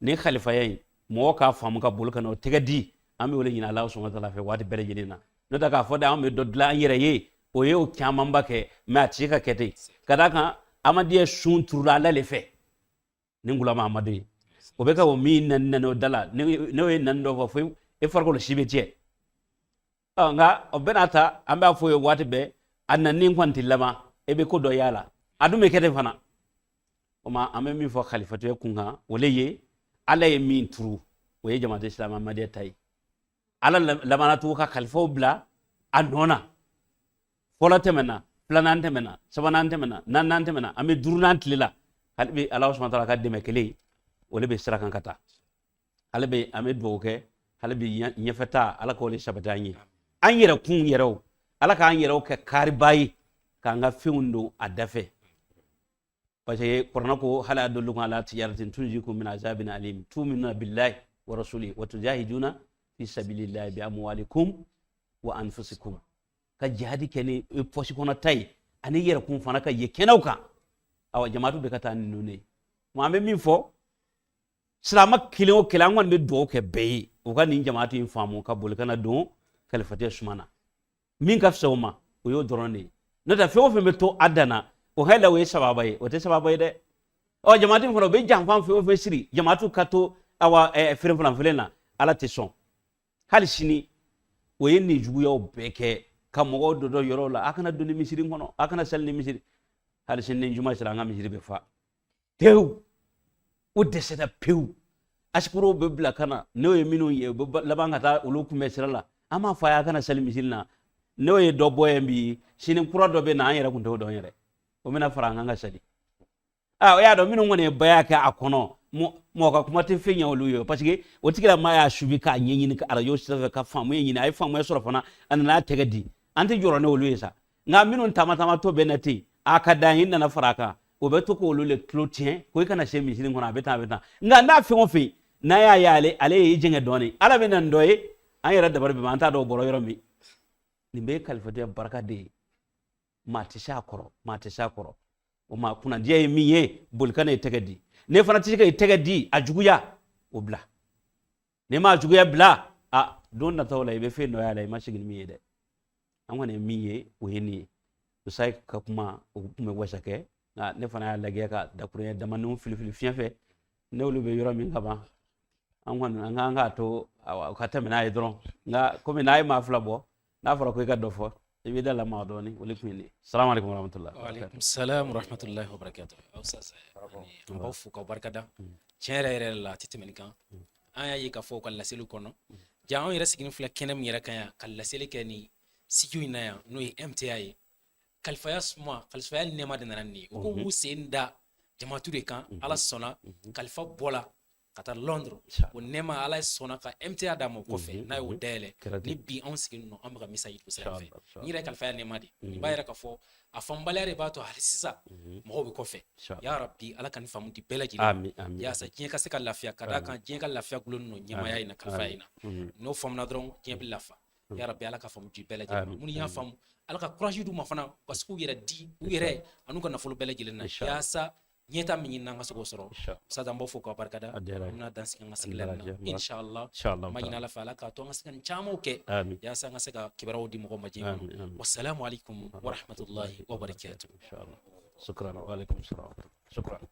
nin kalifaya in mɔgɔ k'a faamu ka bolo ka na o tɛgɛ di, an bɛ o de ɲini Ala subahana wa taala fɛ waati bɛɛ lajɛlen na. N'o tɛ k'a fɔ de an bɛ dɔ dilan an yɛrɛ ye, o ye o camanba kɛ, mɛ a tɛ se ka kɛ ten, ka d'a kan Amadiya sun turula Ala le fɛ ni Gulama Amadu ye. O bɛ ka o min nani nani o da la, n'o ye nani dɔ fɔ, fo e farikolo si bɛ tiɲɛ. Nka o bɛɛ n'a ta, an b'a fɔ ye waati bɛɛ, a nani kɔni tɛ laban, e bɛ ko dɔ y'a la, a dun bɛ kɛ ten fana. O ma an bɛ min fɔ kalifatuya kun kan, o le ye Ala ye min turu, o ye jamaatu silamɛ Amadiya ta ye. Ala labanna tugun ka kalifaw bila a nɔ na. Fɔlɔ tɛmɛna, filanan tɛmɛna, sabanan tɛmɛna, naaninan tɛmɛna, an bɛ duurunan tile la. Hali bi Ala subahana taala ka dɛmɛ kelen o le bɛ sira kan ka taa. Hali bi an bɛ dugawu kɛ, hali bi ɲɛfɛta Ala k'o le sabati an ye. An yɛrɛ kun yɛrɛw, Ala k'an yɛrɛw kɛ kaariba ye k'an ka fɛnw don a dafɛ. Parce que kuranɛ ko hal adullukum ala tijaratin tunjikum min azabin alim tuminuna billahi wa rasulihi wa tujahiduna fi sabilillahi bi amwalikum wa anfusikum. Ka jihadi kɛ ni pɔsi kɔnɔ ta ye ani yɛrɛkun fana ka ye kɛnɛw kan. Awa jamaatu bɛ ka taa ninnu de ye. An bɛ min fɔ silama kelen o kelen, an kɔni bɛ dugawu kɛ bɛɛ ye u ka nin jamaatu in faamu ka boli ka na don kalifatiya suma na. Min ka fisa o ma o y'o dɔrɔn de ye. N'o tɛ fɛn o fɛn bɛ to a dan na, o hakili la o ye sababa ye, o tɛ sababa ye dɛ. Ɔ jamaatu in fana o bɛ janfa fɛn o fɛn siri jamaatu ka to awa feere na, Ala tɛ sɔn. Hali sini o ye nin juguyaw bɛɛ kɛ ka mɔgɔw dɔ dɔ yɔrɔw la, a kana don ni misiri kɔnɔ, a kana sali ni misiri. Hali sini ni juma sera, an ka misiri bɛ fa pewu, o dɛsɛra pewu. Asikorow bɛ bila ka na, n'o ye minnu ye, u bɛ laban ka taa olu kunbɛn sira la. An b'a fɔ a ye a kana sali misiri na. N'o ye dɔ bɔ yen bi, sini kura dɔ bɛ na, an yɛrɛ kun t'o dɔn yɛrɛ, o bɛna fara an kan ka sali. Aa o y'a dɔn minnu kɔni ye baya kɛ a kɔnɔ, mɔgɔ ka kuma tɛ fɛn ɲɛ olu ye, parce que o tigilamɔgɔ y'a subi k'a ɲɛɲini ka arajo sira fɛ ka faamuya ɲini, a ye faamuya sɔrɔ fana, a nana a tɛgɛ di. An tɛ jɔrɔ ni olu ye sa. Nka minnu taama taamatɔ bɛ na ten, a ka d'an ye, nana fara a kan, o bɛ to k'olu le tulo tiɲɛ ko i kana se misiri kɔnɔ, a bɛ tan a bɛ tan. Nka n'a fɛn o fɛn n'a y'a ye ale y'i jɛngɛ dɔɔnin, Ala bɛ na nin dɔ ye, an yɛrɛ dabali bɛ ban, an t'a dɔn o bɔra yɔrɔ min. Nin bɛɛ ye kalifatiya barika de ye. Maa tɛ se a kɔrɔ, maa tɛ se a kɔrɔ. O ma kunnadiya ye min ye, boli ka na i tɛgɛ di. N'e fana tɛ se ka i tɛgɛ di, a juguya o bila. N'i ma juguya bila, a don nataw la i bɛ fɛn dɔ y'a la i ma sigi ni min ye dɛ. An kɔni ye min ye o ye nin ye. Usayi ka kuma o tun bɛ wasa kɛ, nka ne fana y'a lajɛ ka dakuruɲɛ damaninw filifili fiɲɛ fɛ. Ne olu bɛ yɔrɔ min kaban, an kɔni an kan k'a to ka tɛmɛ n'a ye dɔrɔn. Nka komi n'a ye maa fila bɔ, n'a fɔra ko i ka dɔ fɔ, i b'i da lamaga dɔɔnin, o de tun ye nin ye. Salamu aleykum warahmatulah. Wa aleykum salam warahmatullahi wabarakatuh. Aw sasa an b'aw fo k'aw barikada. Tiɲɛ yɛrɛ yɛrɛ la, a tɛ tɛmɛ nin kan. An y'a ye k'a fɔ u ka laseliw kɔnɔ, ja anw yɛrɛ sigilen filɛ kɛnɛ min yɛrɛ kan yan ka laseli kɛ nin studio in na yan, n'o ye MTA ye. Kalifaya suma, kalifaya nɛɛma de nana nin ye. U ko k'u sen da jamaatu de kan, Ala sɔnna kalifa bɔla ka taa Londres, o nɛɛma Ala sɔnna ka MTA d'a ma o kɔfɛ, n'a y'o dayɛlɛ ni bi anw sigilen don, an bɛ ka message don sira fɛ. Nin yɛrɛ kalifaya nɛɛma de nin b'a yɛrɛ k'a fɔ a faamubaliya de b'a to hali sisan mɔgɔw bɛ kɔfɛ. Ya Rabbi, Ala ka nin faamu di bɛɛ lajɛlen ma, yaasa diɲɛ ka se ka lafiya. Ka d'a kan diɲɛ ka lafiya gulonnen don ɲɛmaaya in na, kalifaya in na. N'o faamuna dɔrɔn, diɲɛ bɛ lafiya. Ya Rabbi, Ala ka faamu di bɛɛ lajɛlen ma. Minnu y'a faamu, Ala ka courage d'u ma fana, ka se k'u yɛrɛ di u yɛrɛ an'u ka nafolo bɛɛ lajɛlen na, yaasa ɲɛta min ɲini an ka se k'o sɔrɔ. Ustaz, an b'aw fo k'aw barikada. An bɛna dan sigi an ka sigila nin na, inshallah. An b'a ɲini Ala fɛ, Ala k'a to an ka se ka nin camanw kɛ, yaasa an ka se ka kibaruyaw di mɔgɔw ma diɲɛ kɔnɔ. Wasalamu alaikum warahmatullahi wabarakatuh. Shukran wa alaikum salam. Shukran.